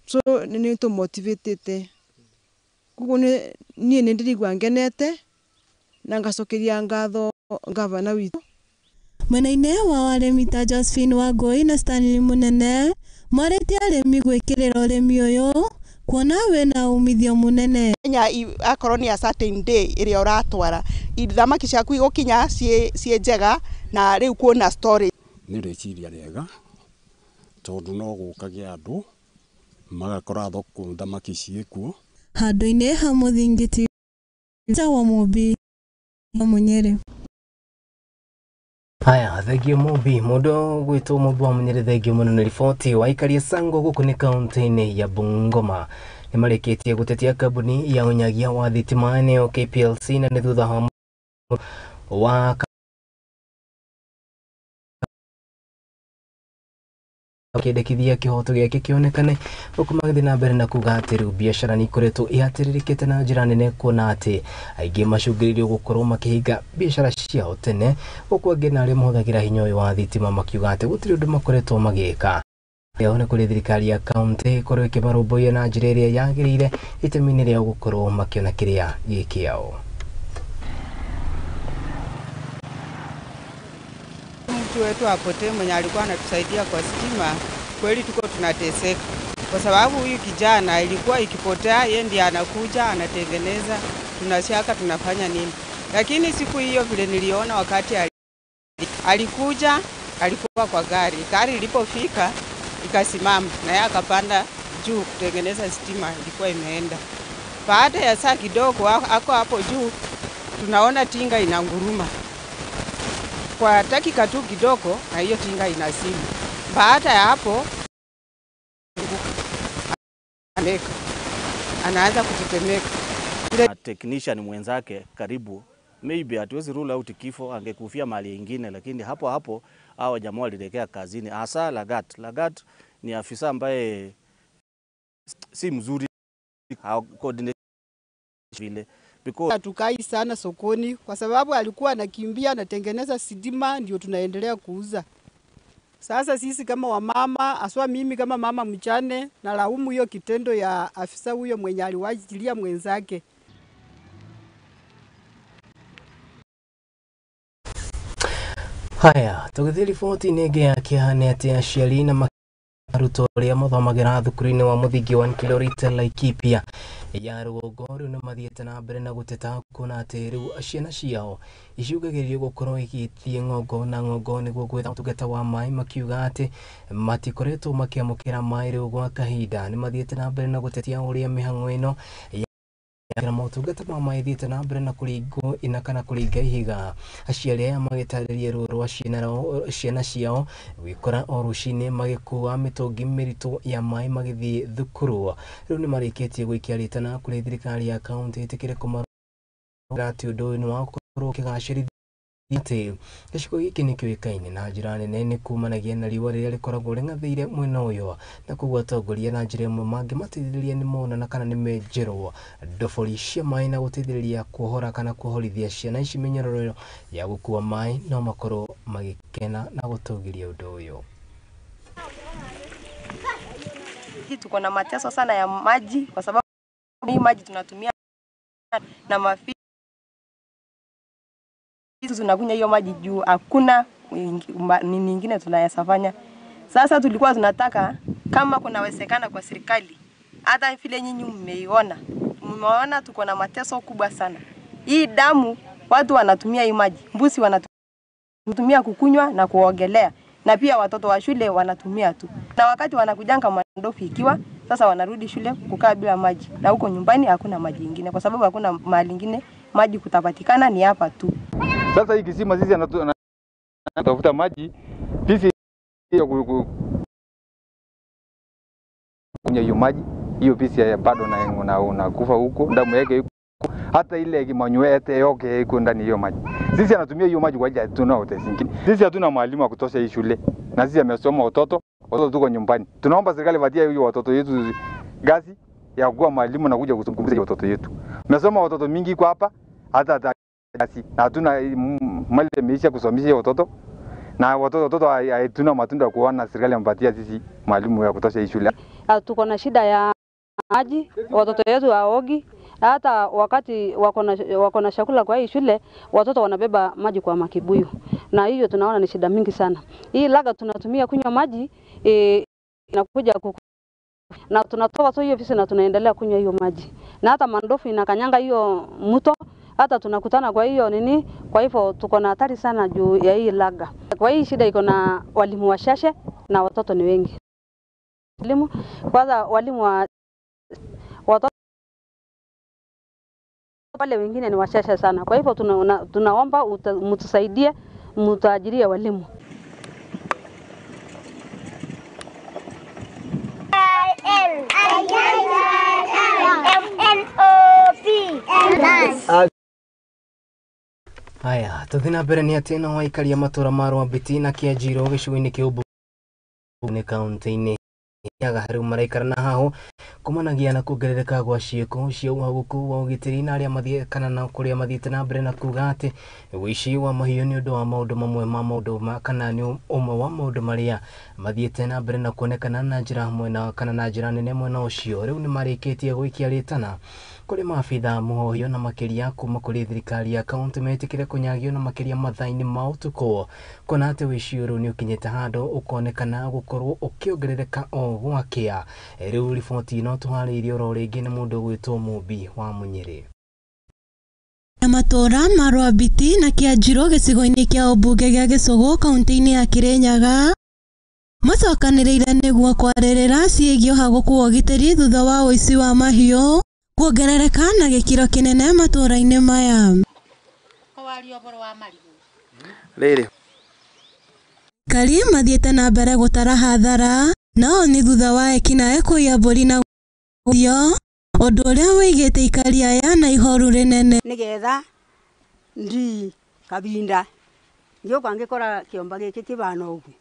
so nĩ tũmotivatĩte. Koguo niĩ nĩ ndĩraigua ngenete na ngacokeria ngatho gavana witũ. Mwena-inĩ wa arĩmi ta Josephine Wangui na Stanley Munene Marĩtie arĩmi gwĩkĩrĩra ũrĩmi ũyũ kuona wĩna umithio mũnene. Kenya akorwo ni a certain day ĩrĩa ũratwara thamaki ciaku igũkinya ciĩ njega na rĩu kuona storage. Nĩ rĩciria rĩega tondũ no gũkage andũ magakora thoko thamaki ciĩkuo. Handũ-inĩ ha mũthingiti wa Mũmbi Munyere. Haya, thengio Mũmbi, mũndũ gwĩtwo Mũmbi wa Munyere, thengio mũno nĩ riboti. Waikaria Sango gũkũ nĩ kaunti-inĩ ya Bungoma nĩ marĩkĩtie gũtetia kambuni ya ũnyagia wa thitima nĩyo KPLC na nĩ thutha wa kĩendekithia kĩhoto gĩake kĩonekane gũkũ magĩthiĩ na mbere na kuga atĩ rĩu biacara nĩ ikoretwo ihatĩrĩrĩkĩte na njĩra nene kuona atĩ aingĩ macũngĩrĩirio gũkorwo makĩhinga biacara ciao tene gũkũ angĩ na arĩa mahũthagĩra hinya ũyũ wa thitima makiuga atĩ gũtirĩ ũndũ makoretwo magĩka. Leo nĩ kũrĩ thirikari ya kaunti ĩkorwo ĩkĩmarũmbũiya na njĩra ĩrĩa yagĩrĩire itemi-inĩ rĩao gũkorwo makĩona kĩrĩa gĩ kĩao. Mtu wetu apotee mwenye alikuwa anatusaidia kwa stima, kweli tuko tunateseka. Kwa sababu huyu kijana ilikuwa ikipotea, yeye ndiye anakuja anatengeneza, tunashaka tunafanya nini. Lakini siku hiyo vile niliona wakati alikuja, alikuwa kwa gari. Gari ilipofika ikasimama na yeye akapanda juu kutengeneza stima, ilikuwa imeenda. Baada ya saa kidogo ako hapo juu, tunaona tinga inanguruma. Kwa dakika tu kidogo na hiyo tinga inazima. Baada ya hapo anaanza kutetemeka. Technician mwenzake karibu, maybe hatuwezi rule out kifo, angekufia mali nyingine, lakini hapo hapo hao jamaa walielekea kazini. Hasa Lagat. Lagat ni afisa ambaye si mzuri, coordination vile. Hatukai sana sokoni kwa sababu alikuwa anakimbia anatengeneza sidima ndio tunaendelea kuuza. Sasa sisi kama wamama, aswa mimi kama mama mjane, na laumu hiyo kitendo ya afisa huyo mwenye aliwajilia mwenzake. Haya, tũgĩthiĩ riboti-inĩ ĩngĩ ya kĩeha nĩ atĩ aciari na arutwo arĩa mathomagĩra thukuru-inĩ wa mũthingi wa Nkilorite Laikipia ya rũgongo rĩu nĩ mathiĩte na mbere na gũteta kuona atĩ rĩu ciana ciao icũngagĩrĩrio gũkorwo igĩthiĩ ng'ongo na ng'ongo nĩguo gwetha ũtungata wa maĩ, makiuga atĩ matikoretwo makĩamũkĩra maĩ rĩu gwa kahinda. Nĩ mathiĩte na mbere na gũtetia ũrĩa mĩhang'o ĩno ya motungata ma maĩ thiĩte na mbere na kũringwo ina kana kũringa ihiga. Aciari aya magĩtarĩria ruo rwa ciana ciao gwĩkora o rũcinĩ magĩkua mĩtũngi mĩritũ ya maĩ magĩthiĩ thukuru. Rĩu nĩ marĩkĩtie gũikia rĩtana kũrĩ thirikari ya kaunti ĩtĩkĩre kũmarora atĩ ũndũ ũyũ nĩ wa gũkorwo ũkĩgacĩrithia atĩ gĩcigo gĩkĩ nĩ kĩũĩkaine na njĩra nene nĩ kumanagia na riũa rĩrĩa rĩkoragwo rĩng'athĩire mwena ũyũ, na koguo atongoria na njĩra ĩmwe mangĩmateithĩrĩria nĩ mona kana nĩ menjerwo ndobori cia maĩ na gũteithĩrĩria kuohora kana kuohorithia ciana ici mĩnyororo ya gũkua maĩ no makorwo magĩkena na gũtũgĩria ũndũ ũyũ. Tuko na mateso sana ya maji kwa sababu hii maji tunatumia na mafi tunakunywa hiyo maji juu hakuna nini nyingine tunayasafanya. Sasa tulikuwa tunataka kama kunawezekana kwa serikali, hata vile nyinyi mmeiona, mmeona tuko na mateso kubwa sana. Hii damu watu wanatumia hii maji, mbuzi wanatumia kukunywa na kuogelea, na pia watoto wa shule wanatumia tu. Na wakati wanakujanga mandofi ikiwa sasa wanarudi shule kukaa bila maji, na huko nyumbani hakuna maji nyingine kwa sababu hakuna mahali nyingine maji kutapatikana, ni hapa tu. Sasa hii kisima sisi anatafuta maji sisi kunywa hiyo maji, hiyo pisi ya bado na unakufa huko, damu yake iko hata ile kimanywe yote iko ndani hiyo maji. Sisi anatumia hiyo maji kwa ajili tuna hote zingine. Sisi hatuna mwalimu wa kutosha hii shule, na sisi amesoma watoto tuko nyumbani. Tunaomba serikali watie hiyo watoto yetu gazi ya kuwa mwalimu na kuja kuzungumzia watoto yetu. Mesoma watoto mingi kwa hapa hata gasi na hatuna mali imeisha kusomesha watoto, na watoto hatuna matunda kuona serikali ampatia sisi mwalimu ya kutosha hii shule. Tuko na shida ya maji, watoto wetu haogi. Hata wakati wako na chakula kwa hii shule, watoto wanabeba maji kwa makibuyu, na hiyo tunaona ni shida mingi sana. Hii laga tunatumia kunywa maji Inakuja kuku na tunatoa tu hiyo fisi na tunaendelea kunywa hiyo maji, na hata mandofu inakanyanga hiyo mto, hata tunakutana kwa hiyo nini. Kwa hivyo tuko na hatari sana juu ya hii laga. Kwa hii shida iko na walimu wachache na watoto ni wengi. Walimu kwanza, walimu wa watoto wale wengine ni wachache sana. Kwa hivyo tunaomba mtusaidie, mtuajirie walimu. L I L M N O P L. Haya, tuthi na mbere nĩ atĩ no aikaria matũra ma Rwambiti na Kĩanjirũ gĩcigo-inĩ kĩa ũmbunge kaunti-inĩ ya rĩu maraikara na haho kumanagia na kuongerereka gwa ciĩko cia ũhagũku wa ũgitĩri na arĩa mathiĩ kana na kũrĩa mathiĩte na mbere na kuga atĩ ũici wa mahiũ nĩ ũndũ wa maũndũ mamwe ma maũndũ ma kana nĩ ũmwe wa maũndũ marĩa mathiĩte na mbere na kuonekana na njĩra mwena kana na njĩra nene mwena ũcio. Rĩu nĩ marĩkĩtie gũikia rĩtana kũrĩ maabitha mũhohio na makĩria kuma kũrĩ thirikari ya kaunti metĩkĩre kũnyagio na makĩria mathaa-inĩ ma ũtukũ, kuona atĩ ũici ũyũ nĩ ũkinyĩte handũ ũkonekana gũkorwo ũkĩongerereka o gwakĩa. Rĩu riboti ĩno tũharĩirie oro rĩngĩ nĩ mũndũ ũgwĩtwo Mũmbi wa Mũnyĩrĩ. Matũra ma Rwambiti na Kĩanjirũ gĩcigo-inĩ kĩa ũmbunge gĩa Gĩcũgũ kaunti-inĩ ya Kĩrĩnyaga macokanĩrĩire nĩguo kwarĩrĩra ciĩgiĩ ũhagũku wa ũgitĩri thutha wa ũici wa mahiũ kuongerereka na gĩkĩro kĩnene matũra-inĩ maya. Aikari mathiĩte na mbere gũtara hathara nao nĩ thutha wa ekinaĩ kũiya mbũri na gũthio, ũndũ ũrĩa wĩigĩte aikari aya na ihoru rĩnene. Nĩgetha ndii kabinda ngĩũka ngĩkora kĩomba gĩkĩ kĩbana ũguo,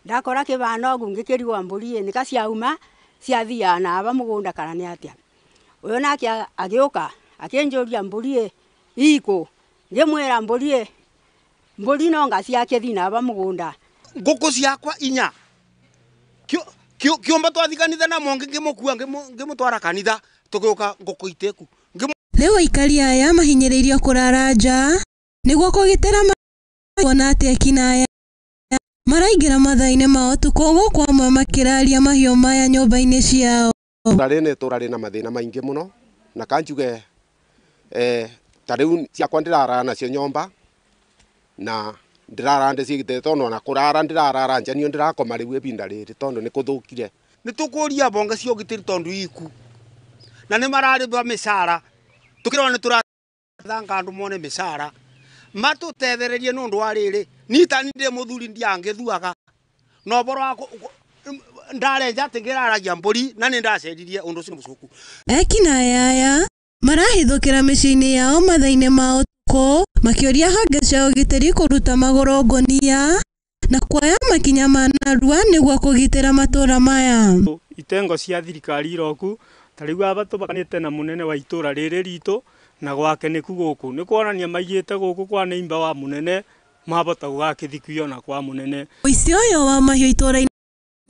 ndakora kĩbana ũguo ngĩkĩrigwo mbũri ĩ nĩka ciauma ciathiaga na aba mũgũnda kana nĩ atĩa. Ũyũ nake agĩũka akĩnjũria mbũri ĩ ikũ, ngĩmwĩra mbũri ĩ mbũri no nga ciake na aba mũgũnda. Ngũkũ ciakwa inya kĩũmba twathiĩ kanitha na mongi ngĩmũkua ngĩmũtwara kanitha tũgĩũka ngũkũ iteku. Rĩu aikari aya mahinyĩrĩirio kũrara nja nĩguo kũgitĩra kuona atĩ ekinaĩ maraingĩra mathaa-inĩ ma ũtukũ gũkũ amwe makĩraria mahiũ maya nyũmba-inĩ ciao. Itũra rĩrĩ nĩ itũra rĩna mathĩna maingĩ mũno, na kanjuge ta rĩu ciakwa ndĩrarara nacio nyũmba na ndĩrarara ndĩciĩgitĩte tondũ ona kũrara ndĩrarara nja niĩ ndĩrakoma rĩu ĩbinda rĩrĩ tondũ nĩ kũthũkire. Nĩ tũkũria bonge cia ũgitĩri tondũ iku na nĩ mararĩhwo mĩcara, tũkĩrwo nĩ tũrathanga andũ mone mĩcara matũtethererie nĩ ũndũ wa rĩrĩ niĩ ta niĩ ndĩ mũthuri ndiangĩthuaga na ũboro wa ndarenja atĩ ngĩraragia mbũri na nĩ ndaceririe ũndũ ũcio mũcoku. Ekinaĩ aya marahithũkĩra mĩciĩ-inĩ yao mathaa-inĩ ma ũtukũ makĩũria honge cia ũgitĩri kũruta magũrũ ngũnia na kuoya makinya ma narua nĩguo kũgitĩra matũra maya. Itengo cia thirikari iroku ta rĩu aba tũbakanĩte na mũnene wa itũra rĩrĩ ritũ na gwake nĩku gũkũ nĩ kuonania maigĩte gũkũ kwa nĩimba wa mũnene mabota gũgakĩthikio na kwa mũnene. Ũici ũyũ wa mahiũ itũra-inĩ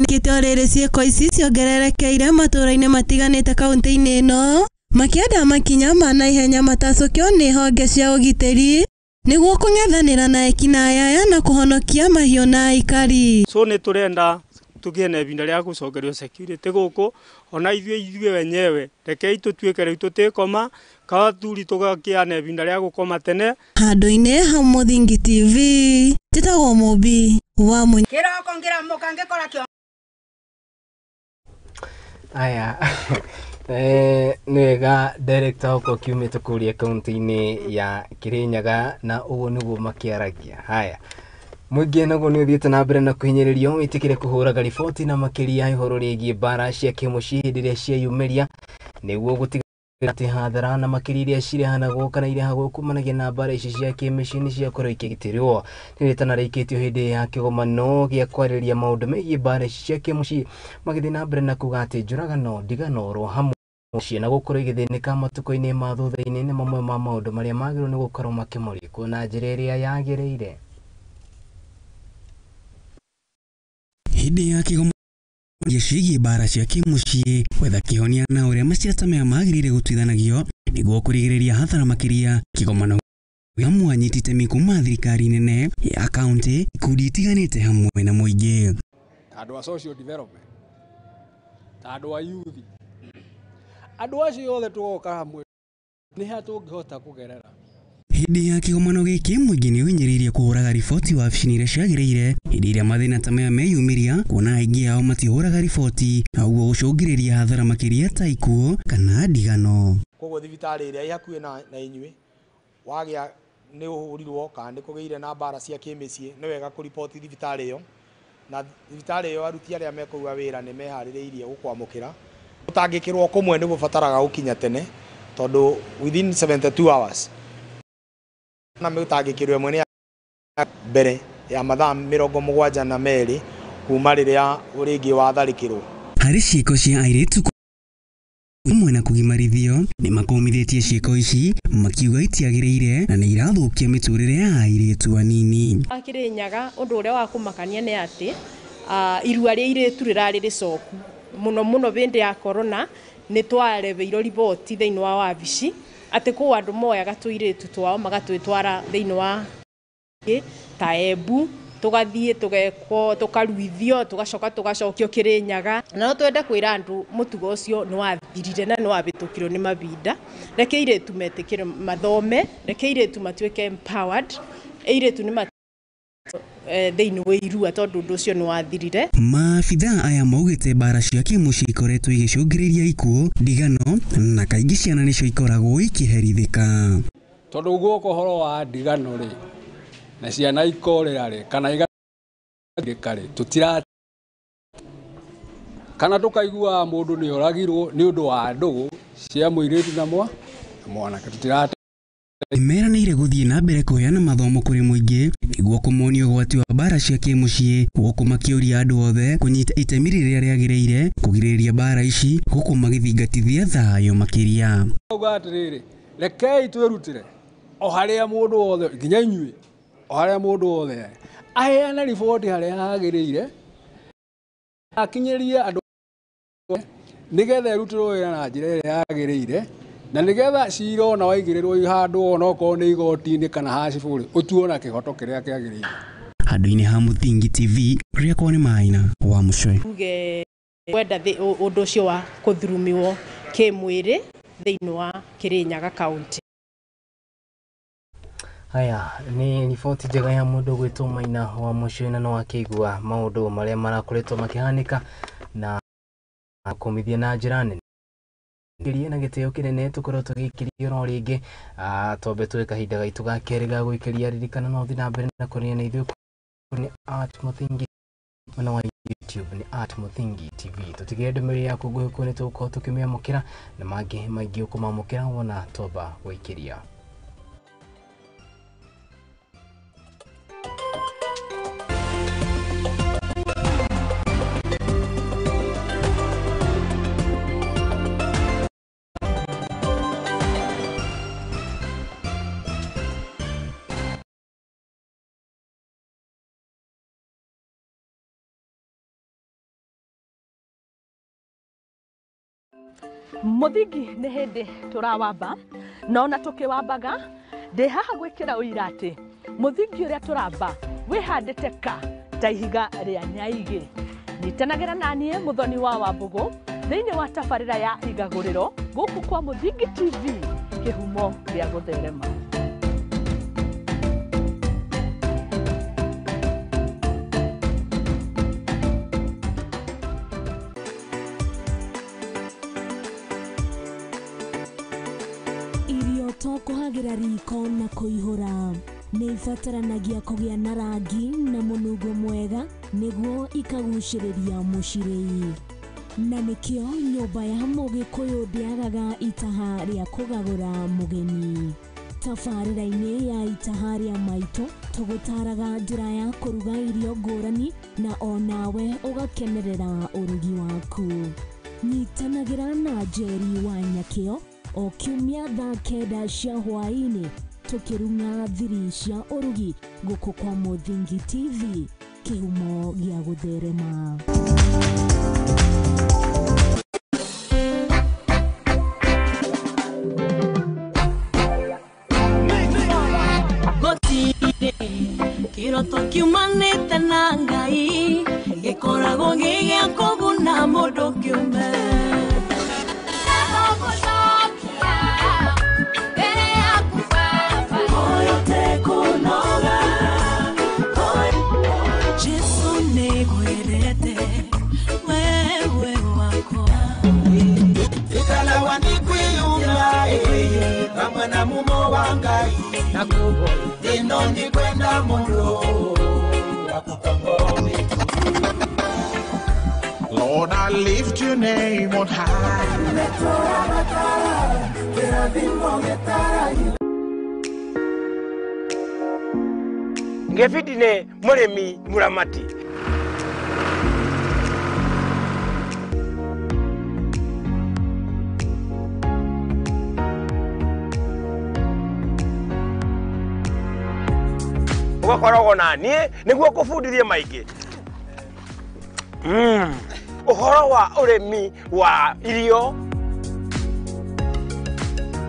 kĩte o rĩrĩ ciĩko ici ciongererekeire matũra-inĩ matiganĩte kaunti-inĩ ĩno makĩenda makinya ma naihenya matacũkio nĩ honge cia ũgitĩri nĩguo kũng'ethanĩra na ekinaĩ aya na kũhonokia mahiũ na aikari. So nĩ tũrenda tũgĩe na ibinda rĩa gũcokerio security gũkũ ona ithuĩ wenyewe rekei tũtuĩke rĩu tũtikoma kathuri tũgakĩa na ibinda rĩa gũkoma tene. Handũ-inĩ ha Mũthingi TV njĩtagwo Mũmbi wa Mũnyĩrĩ. Kĩroko ngĩramũka ngĩkora kĩo. Aya nĩ wega director ũko kiumĩte kũrĩa kaunti-inĩ ya Kĩrĩnyaga na ũguo nĩguo makĩaragia. Haya, mũingĩ naguo nĩ ũthiĩte na mbere na kũhinyĩrĩrio wĩtĩkĩre kũhũraga riboti na makĩria ũhoro rĩgiĩ mbara cia kĩmũciĩ hĩndĩ ĩrĩa cieyumĩria nĩguo gũtigĩrĩra atĩ hathara na makĩria iria cirehanagwo kana irehagwo kumanagia na mbara ici cia kĩmĩciĩ nĩ ciakorwo ikĩgitĩrwo. Nĩ rĩtana rĩikĩtio hĩndĩ ya kĩgomano gĩa kwarĩrĩria maũndũ megiĩ mbara ici cia kĩmũciĩ magĩthiĩ na mbere na kuga atĩ njũragano ndigano oro hamwe na gũkorwo igĩthĩnĩka matukũ-inĩ ma thutha-inĩ nĩ mamwe ma maũndũ marĩa magĩrĩirwo nĩ gũkorwo makĩmũrĩkwo na njĩra ĩrĩa yagĩrĩire. Hĩndĩ ya kĩgomano ciĩgiĩ mbara cia kĩmũciĩ gwetha kĩhonia na ũrĩa maciata maya magĩrĩire gũtuithanagio nĩguo kũrigĩrĩria hathara makĩria. Kĩgomano hamwe anyiti itemi kuma thirikari nene ya kaunti, ikundi itiganĩte hamwe na mũingĩ. Andũ a social development Ta andũ a yuthi, andũ acio othe tũgoka hamwe nĩ ha tũngĩhota kũgerera. Hĩndĩ ya kĩgomano gĩkĩ mũingĩ nĩ ũhinyĩrĩirie kũhũraga riboti wabici-inĩ iria ciagĩrĩire hĩndĩ ĩrĩa mathĩna ta maya meyumĩria, kuona aingĩ ao matihũraga riboti na ũguo gũcũngĩrĩria hathara makĩria ta ikuũ kana ndigano. Koguo thibitarĩ ĩrĩa ĩ hakuhĩ na inyuĩ wagĩa nĩ ũhũrirwo kana nĩ kũgĩire na mbara cia kĩmĩciĩ, nĩ wega kũriboti thibitarĩ ĩyo, na thibitarĩ ĩyo aruti arĩa mekũu a wĩra nĩ meharĩrĩirie gũkwamũkĩra. Gũtangĩkĩrwo kũmwe nĩ gũbataraga gũkinya tene tondũ within 72 hours na mĩtangĩkĩrwo ĩmwe nĩ mbere ya mathaa 72 kuma rĩrĩa rĩngĩ watharĩkĩrwo. Harĩ ciĩko cia airĩtu hamwe na kũgimarithio nĩ makomithĩtie ciĩko ici makiuga itiagĩrĩire na nĩ irathũkia mĩtũrĩre ya airĩtu anini. Kirinyaga ũndũ ũrĩa wa kũmakania nĩ atĩ irua rĩa airĩtu rĩrarĩ rĩcoku mũno mũno hĩndĩ ya corona. Nĩ twarebeirwo riboti thĩinĩ wa wabici atĩ kũu andũ moyaga tũirĩtu twao magatwĩtwara thĩinĩ wa ta Embu, tũgathiĩ tũgekwo tũkaruithio tũgacoka tũgacokio Kirinyaga. Na no twende kwĩra andũ mũtugo ũcio nĩ wathirire na nĩ wabĩtũkirwo nĩ mahinda. Reke airĩtu metĩkĩre mathome, reke airĩtu matuĩke empowered, airĩtu nĩ thĩinĩ wa irua tondũ ũndũ ũcio nĩ wathirire. Maabithaa aya maugĩte mbara cia kĩmũciĩ ikoretwo igĩcũngĩrĩria ikuũ, ndigano na kaingĩ ciana nĩcio ikoragwo ikĩherithĩka. Tondũ guoka ũhoro wa ndigano rĩ na ciana ikorĩra rĩ kana igathirĩka rĩ, tũtira kana tũkaigua mũndũ nĩ oragirwo nĩ ũndũ wa ndũgũ cia mũirĩtu na mwanake, tũtira. Nĩmeranĩire gũthiĩ na mbere kũheana mathomo kũrĩ mũingĩ nĩguo kũmonia ũgwati wa mbara cia kĩmũciĩ, gũkũ makĩũria andũ othe kũnyita itemi rĩrĩa rĩagĩrĩire kũgirĩrĩria mbara ici gũkũ magĩthingatithia thayũ makĩria. Auga atĩrĩrĩ, rekei twĩrutĩre o harĩa mũndũ wothe nginya inyuĩ, o harĩa mũndũ wothe aheane riboti harĩa hagĩrĩire, akinyĩrie andũ nĩgetha ĩrutĩrwo wĩra na njĩra ĩrĩa yagĩrĩire, na nĩgetha cira ona waigĩrĩrwo handũ onokorwo nĩ igoti-inĩ kana hacibũ rĩ, ũtuo na kĩhoto kĩrĩa kĩagĩrĩire. Handũ-inĩ ha Mũthingi TV, rĩakwa nĩ Maina wa Mũcwe. Tuge wenda ũndũ ũcio wa kũthurumiwo kĩmwĩrĩ thĩinĩ wa Kirinyaga County. Haya nĩ riboti njega ya mũndũ gwĩtwo Maina wa Mũcwe, na no akĩigua maũndũ marĩa marakoretwo makĩhanĩka na kũmithia na njĩra nene. Kĩrie na gĩtĩo kĩnene tũkorwo tũgĩikĩria oro rĩngĩ, twambe tuoe kahinda gaitũ ga kerĩ ga gũikĩria. Ririkana no ũthiĩ na mbere na kũrĩa na ithuĩ nĩ @Mũthingi mwena wa YouTube nĩ @Mũthingi TV. Tũtigĩre ndũmĩrĩri yaku nguhĩ nĩ tũgũkorwo tũkĩmĩamũkĩra na mangĩ maingĩ ũkũmamũkĩra wona twamba gũikĩria. Mũthingi nĩ hĩndĩ tũrawamba na ona tũkĩwambaga ndĩ haha gwĩkĩra ũira atĩ mũthingi ũrĩa tũramba wĩhandĩte ka ta ihiga rĩa nyaigĩ. Nyitanagĩra na niĩ Mũthoni wa Wambũgũ thĩinĩ wa tabarĩra ya Igagũrĩro gũkũ kwa Mũthingi TV, kĩhumo gĩa gũtherema. To kũhagĩra riko na kũihũra nĩ ibataranagia kũgĩa na rangi na mũnungo mwega nĩguo ikagucĩrĩria mũcirĩi, na nĩkĩo nyũmba ya Mũgĩkũyũ ndĩagaga itaha rĩa kũgagũra mũgeni. Tabarĩra-inĩ ya itaha rĩa maitũ tũgũtaraga njĩra ya kũruga irio ngũrani na onawe ũgakenerera ũrugi waku. Nyitanagĩra na Njeri wa Nyakĩo o kiumia thaa 9 cia hwaĩ-inĩ tũkĩrung'a thiri cia ũrugi gũkũ kwa Mũthingi TV, kĩhumo gĩa gũtherema. Kĩroto kiumanĩte na Ngai gĩkoragwo gĩ gĩa kũguna mũndũ kĩũmbe. Lord, I lift your name on high. Ngefidi ne muremi muramati. Ugakoragwo na niĩ nĩguo ngũbundithie maingĩ. Ũhoro wa ũrĩmi wa irio,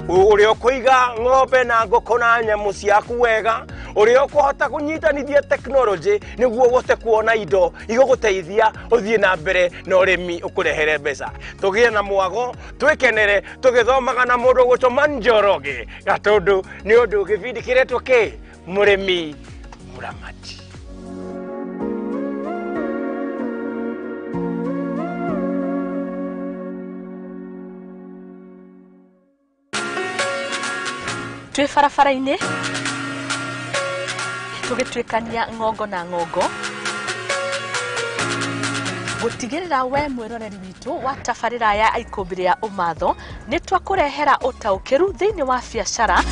ũrĩa ũkũiga ng'ombe na ngũkũ na nyamũ ciaku wega, ũrĩa ũkũhota kũnyitanithia tekinoronjĩ nĩguo ũhote kuona indo igũgũteithia ũthiĩ na mbere na ũrĩmi ũkũrehere mbeca. Tũgĩe na mwago, twĩkenere tũgĩthomaga na mũndũ ũgwĩtwo Njoroge Gatũndũ nĩ ũndũ gĩbindi kĩretwo kĩ Mũrĩmi Mũramati. Twĩ barabara-inĩ tũgĩtuĩkania ng'ongo na ng'ongo gũtigĩrĩra we mwĩroreri witũ wa tabarĩra ya Ikũmbĩ rĩa Ũmatho nĩ twakũrehera ũtaũkĩru thĩinĩ wa biacara.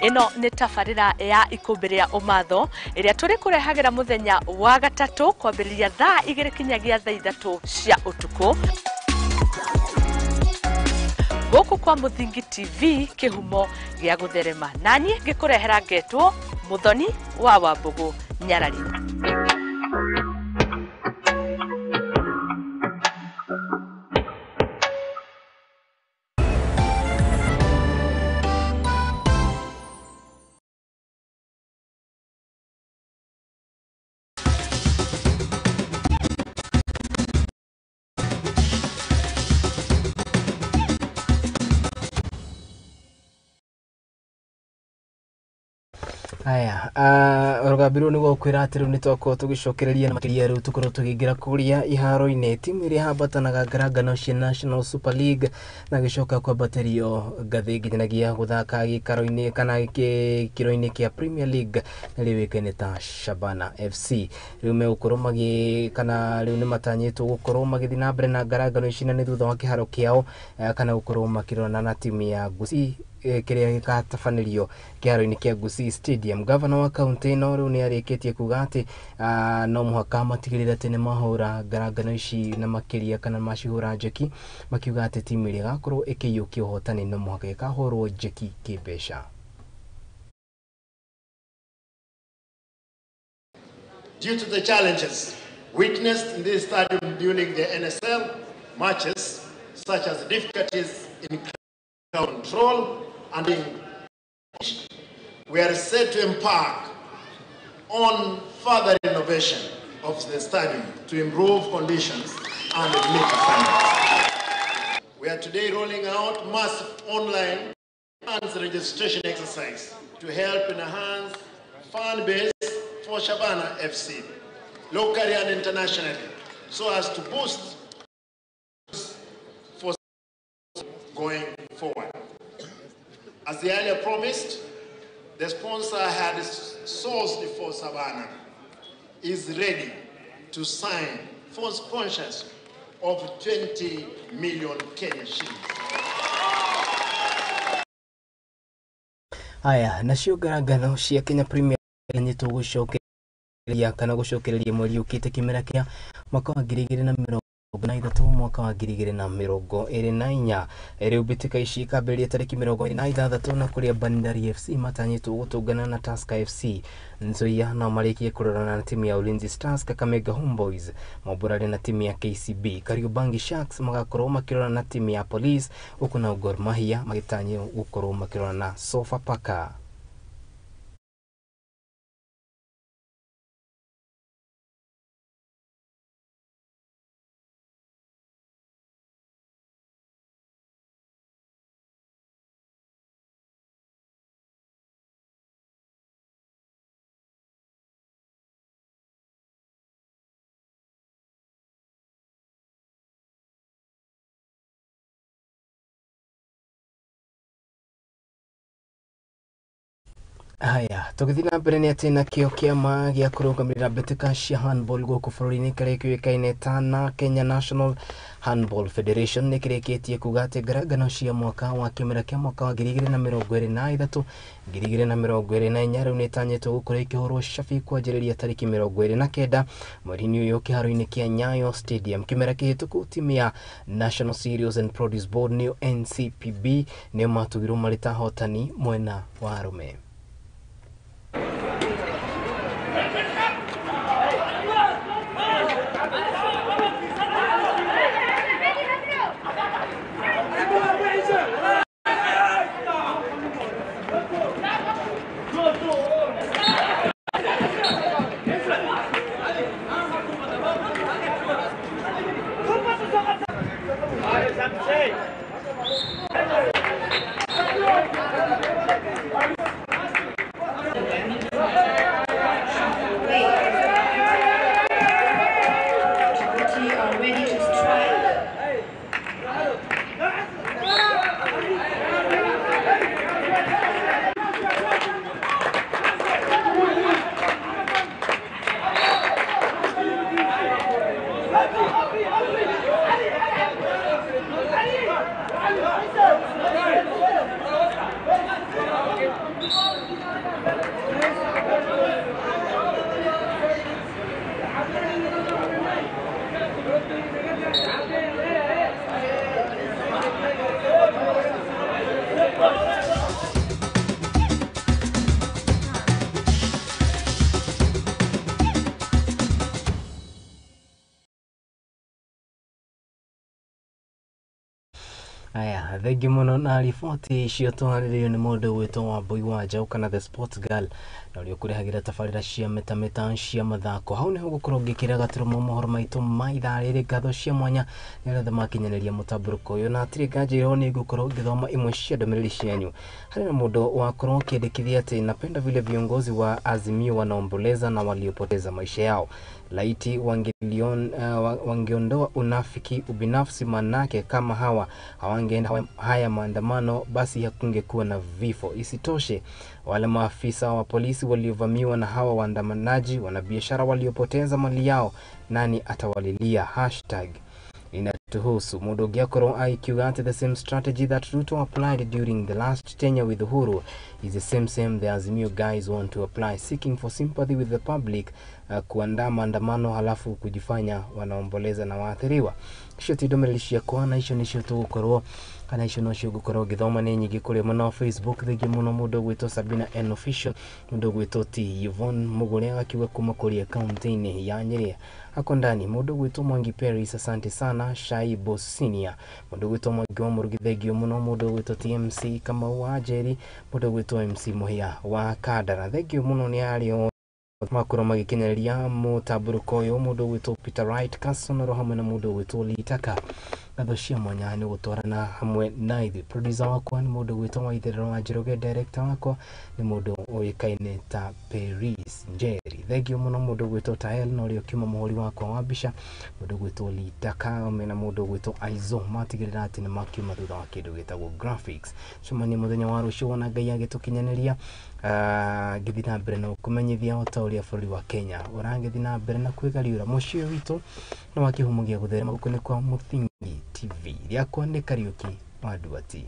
Ĩno nĩ tabarĩra ya Ikũmbĩ rĩa Ũmatho ĩrĩa tũrĩkũrehagĩra mũthenya wa gatatũ kwambĩrĩria thaa 2 kinyagia thaa 3 cia ũtukũ gũkũ kwa Mũthingi TV kĩhumo gĩa gũtherema, naniĩ ngĩkũrehera ngetwo Mũthoni wa Wambũgũ Nyarari. Aya, rũgambi rũu nĩguo kwĩra atĩ rĩu nĩ twakorwo tũgĩcokereria na makĩria rĩu tũkorwo tũkĩingĩra kũrĩa iharo-inĩ. Timu ĩrĩa hambatanaga ngarangano cia National Super League na gĩcoka kwambatĩrio ngathĩ nginyanagia gũthaka gĩikaro-inĩ kana gĩkĩro-inĩ kĩa Premier League na rĩũĩkaine ta Shabana FC. Rĩu megũkorwo magĩ kana rĩu nĩ matanyĩtwo gũkorwo magĩthiĩ na mbere na ngarangano ici na nĩ thutha wa kĩharo kĩao kana gũkorwo makĩrorana na timu ya Gusii kĩrĩa gĩgatabanĩrio kĩharo-inĩ kĩa Gusii Stadium. Gavana wa kaunti ĩno rĩu nĩ arĩkĩtie kuga atĩ no mũhaka matigĩrĩre atĩ nĩ mahũra ngarangano ici na makĩria kana macihũra njeki, makiuga atĩ timu ĩrĩa ĩgakorwo ĩkĩiyũkia ũhotani no mũhaka ĩkahũrwo njeki kĩmbeca. Due to the challenges witnessed in this stadium during the NSL matches, such as difficulties in crowd control and in, we are set to embark on further renovation of the stadium to improve conditions and meet standards. We are today rolling out massive online fans registration exercise to help enhance fan base for Shabana FC, locally and internationally, so as to boost for going forward. As the earlier promised, the sponsor had sourced for Savannah is ready to sign for sponsors of 20 million Kenya shillings. Aya, nacio ngarangano cia Kenya Premier nyitwo gũcokereria kana gũcokereria mweri ũkĩte kĩmera kĩa mwaka wa 2023 mwaka wa 2024. Rĩu mbĩtĩka ici ikambĩrĩria tarĩki 26 na kũrĩa Bandari FC matanyĩtwo gũtũngana na Tusker FC. Nzoia nao marĩkie kũrorana na timu ya Ulinzi Stars, Kakamega Homeboys Mwaburare na timu ya KCB. Kariobangi Sharks magakorwo makĩrorana na timu ya Police, huku nao Gor Mahia magĩtanywo gũkorwo makĩrorana na Sofapaka. Haya, tũgĩthiĩ na mbere nĩ atĩ nakĩo kĩama gĩa kũrũgamĩrĩra mbĩtĩka cia handball gũkũ bũrũri-inĩ kĩrĩa kĩũĩkaine ta na Kenya National Handball Federation nĩ kĩrĩkĩtie kuga atĩ ngarangano cia mwaka wa kĩmera kĩa mwaka wa 2023 2024 rĩu nĩ ĩtanyĩtwo gũkorwo ikĩhũrwo cabi kwanjĩrĩria tarĩki 29 mweri-inĩ ũyũ kĩharo-inĩ kĩa Nyayo Stadium. Kĩmera kĩhĩtũku timu ya National Cereals and Produce Board nĩyo NCPB nĩo matugirwo marĩ ta ahotani mwena wa arũme. Aya, thengi muno na riboti icio twarĩrĩirio nĩ mũndũ ũgwĩtwo Wambui wa Njaũ kana the sports girl, na ũrĩa ũkũrehagĩra tabarĩra cia metameta cia mathako. Hau nĩho ngũkorwo ngĩkĩra gaturumo mohoro maitũ ma ithaa rĩrĩ. Ngatho cia mwanya nĩ arĩa othe makinyanĩria mũtambũrũko ũyũ, na hatirĩ nganja ĩho nĩ ngũkorwo ngĩthoma imwe cia ndũmĩrĩri cianyu. Harĩ na mũndũ wakorwo akĩandĩkithia atĩ napenda vile viongozi wa Azimio wanaomboleza na waliopoteza maisha yao. Laiti wangeondoa unafiki, ubinafsi, manake kama hawa hawangeenda haya maandamano basi hakungekuwa na vifo. Isitoshe, wale maafisa wa polisi waliovamiwa na hawa waandamanaji, wanabiashara waliopoteza mali yao, nani atawalilia? Hashtag inatuhusu. Mundu ũngĩ akorwo akiuga atĩ the same strategy that Ruto applied during the last tenure with Uhuru is the same the Azimio guys want to apply, seeking for sympathy with the public, kuandaa maandamano halafu kujifanya wanaomboleza na waathiriwa. Icio ti ndũmĩrĩri ciakwa na icio nĩcio tũgũkorwo kana icio nocio ngũkorwo ngĩthoma nĩ nyingĩ kũrĩ mwena wa Facebook. Thengiũ mũno mũndũ ũgwĩtwo Sabina N Official, mũndũ ũgwĩtwo T Yvonne Mũgũre agakiuga kuma kũrĩa kaunti-inĩ ya Nyĩrĩ hako ndani, mũndũ ũgwĩtwo Mwangi Paris, asante sana Shaibo Senior, mũndũ ũgwĩtwo Mwangi wa Mũrugi, thengiũ mũno mũndũ ũgwĩtwo TMC Kamau wa Njeri, mũndũ ũgwĩtwo MC Mũhĩa wa Kandara, thengiũ mũno nĩ arĩa makorwo magĩkinyanĩria mũtambũrũko ũyũ, mũndũ ũgwĩtwo Peter Wright Carson oro hamwe na mũndũ ũgwĩtwo Litaka. Ngatho cia mwanya nĩ gũtwarana hamwe na ithuĩ. Producer wakwa nĩ mũndũ ũgwĩtwo Waitherero wa Njoroge, director wakwa nĩ mũndũ ũĩkaine ta Paris Njeri. Thengiũ mũno mũndũ ũgwĩtwo Tael na ũrĩa ũkiuma mũhũri wakwa wa mbica, mũndũ ũgwĩtwo Litaka na mũndũ ũgwĩtwo Aizo matigĩrĩra atĩ nĩ makiuma thutha wa kĩndũ gĩtagwo graphics. Cemania mũthenya wa rũciũ wona Ngai agĩtũkinyanĩria, ngĩthiĩ na mbere na gũkũmenyithia o ta ũrĩa bũrũri wa Kenya ũragĩthiĩ na mbere na kwĩgariũra. Mũciĩ witũ na wa kĩhumo gĩa gũtherema gũkũ nĩ kwa Mũthingi TV. Rĩakwa nĩ Kariũki wa Nduati.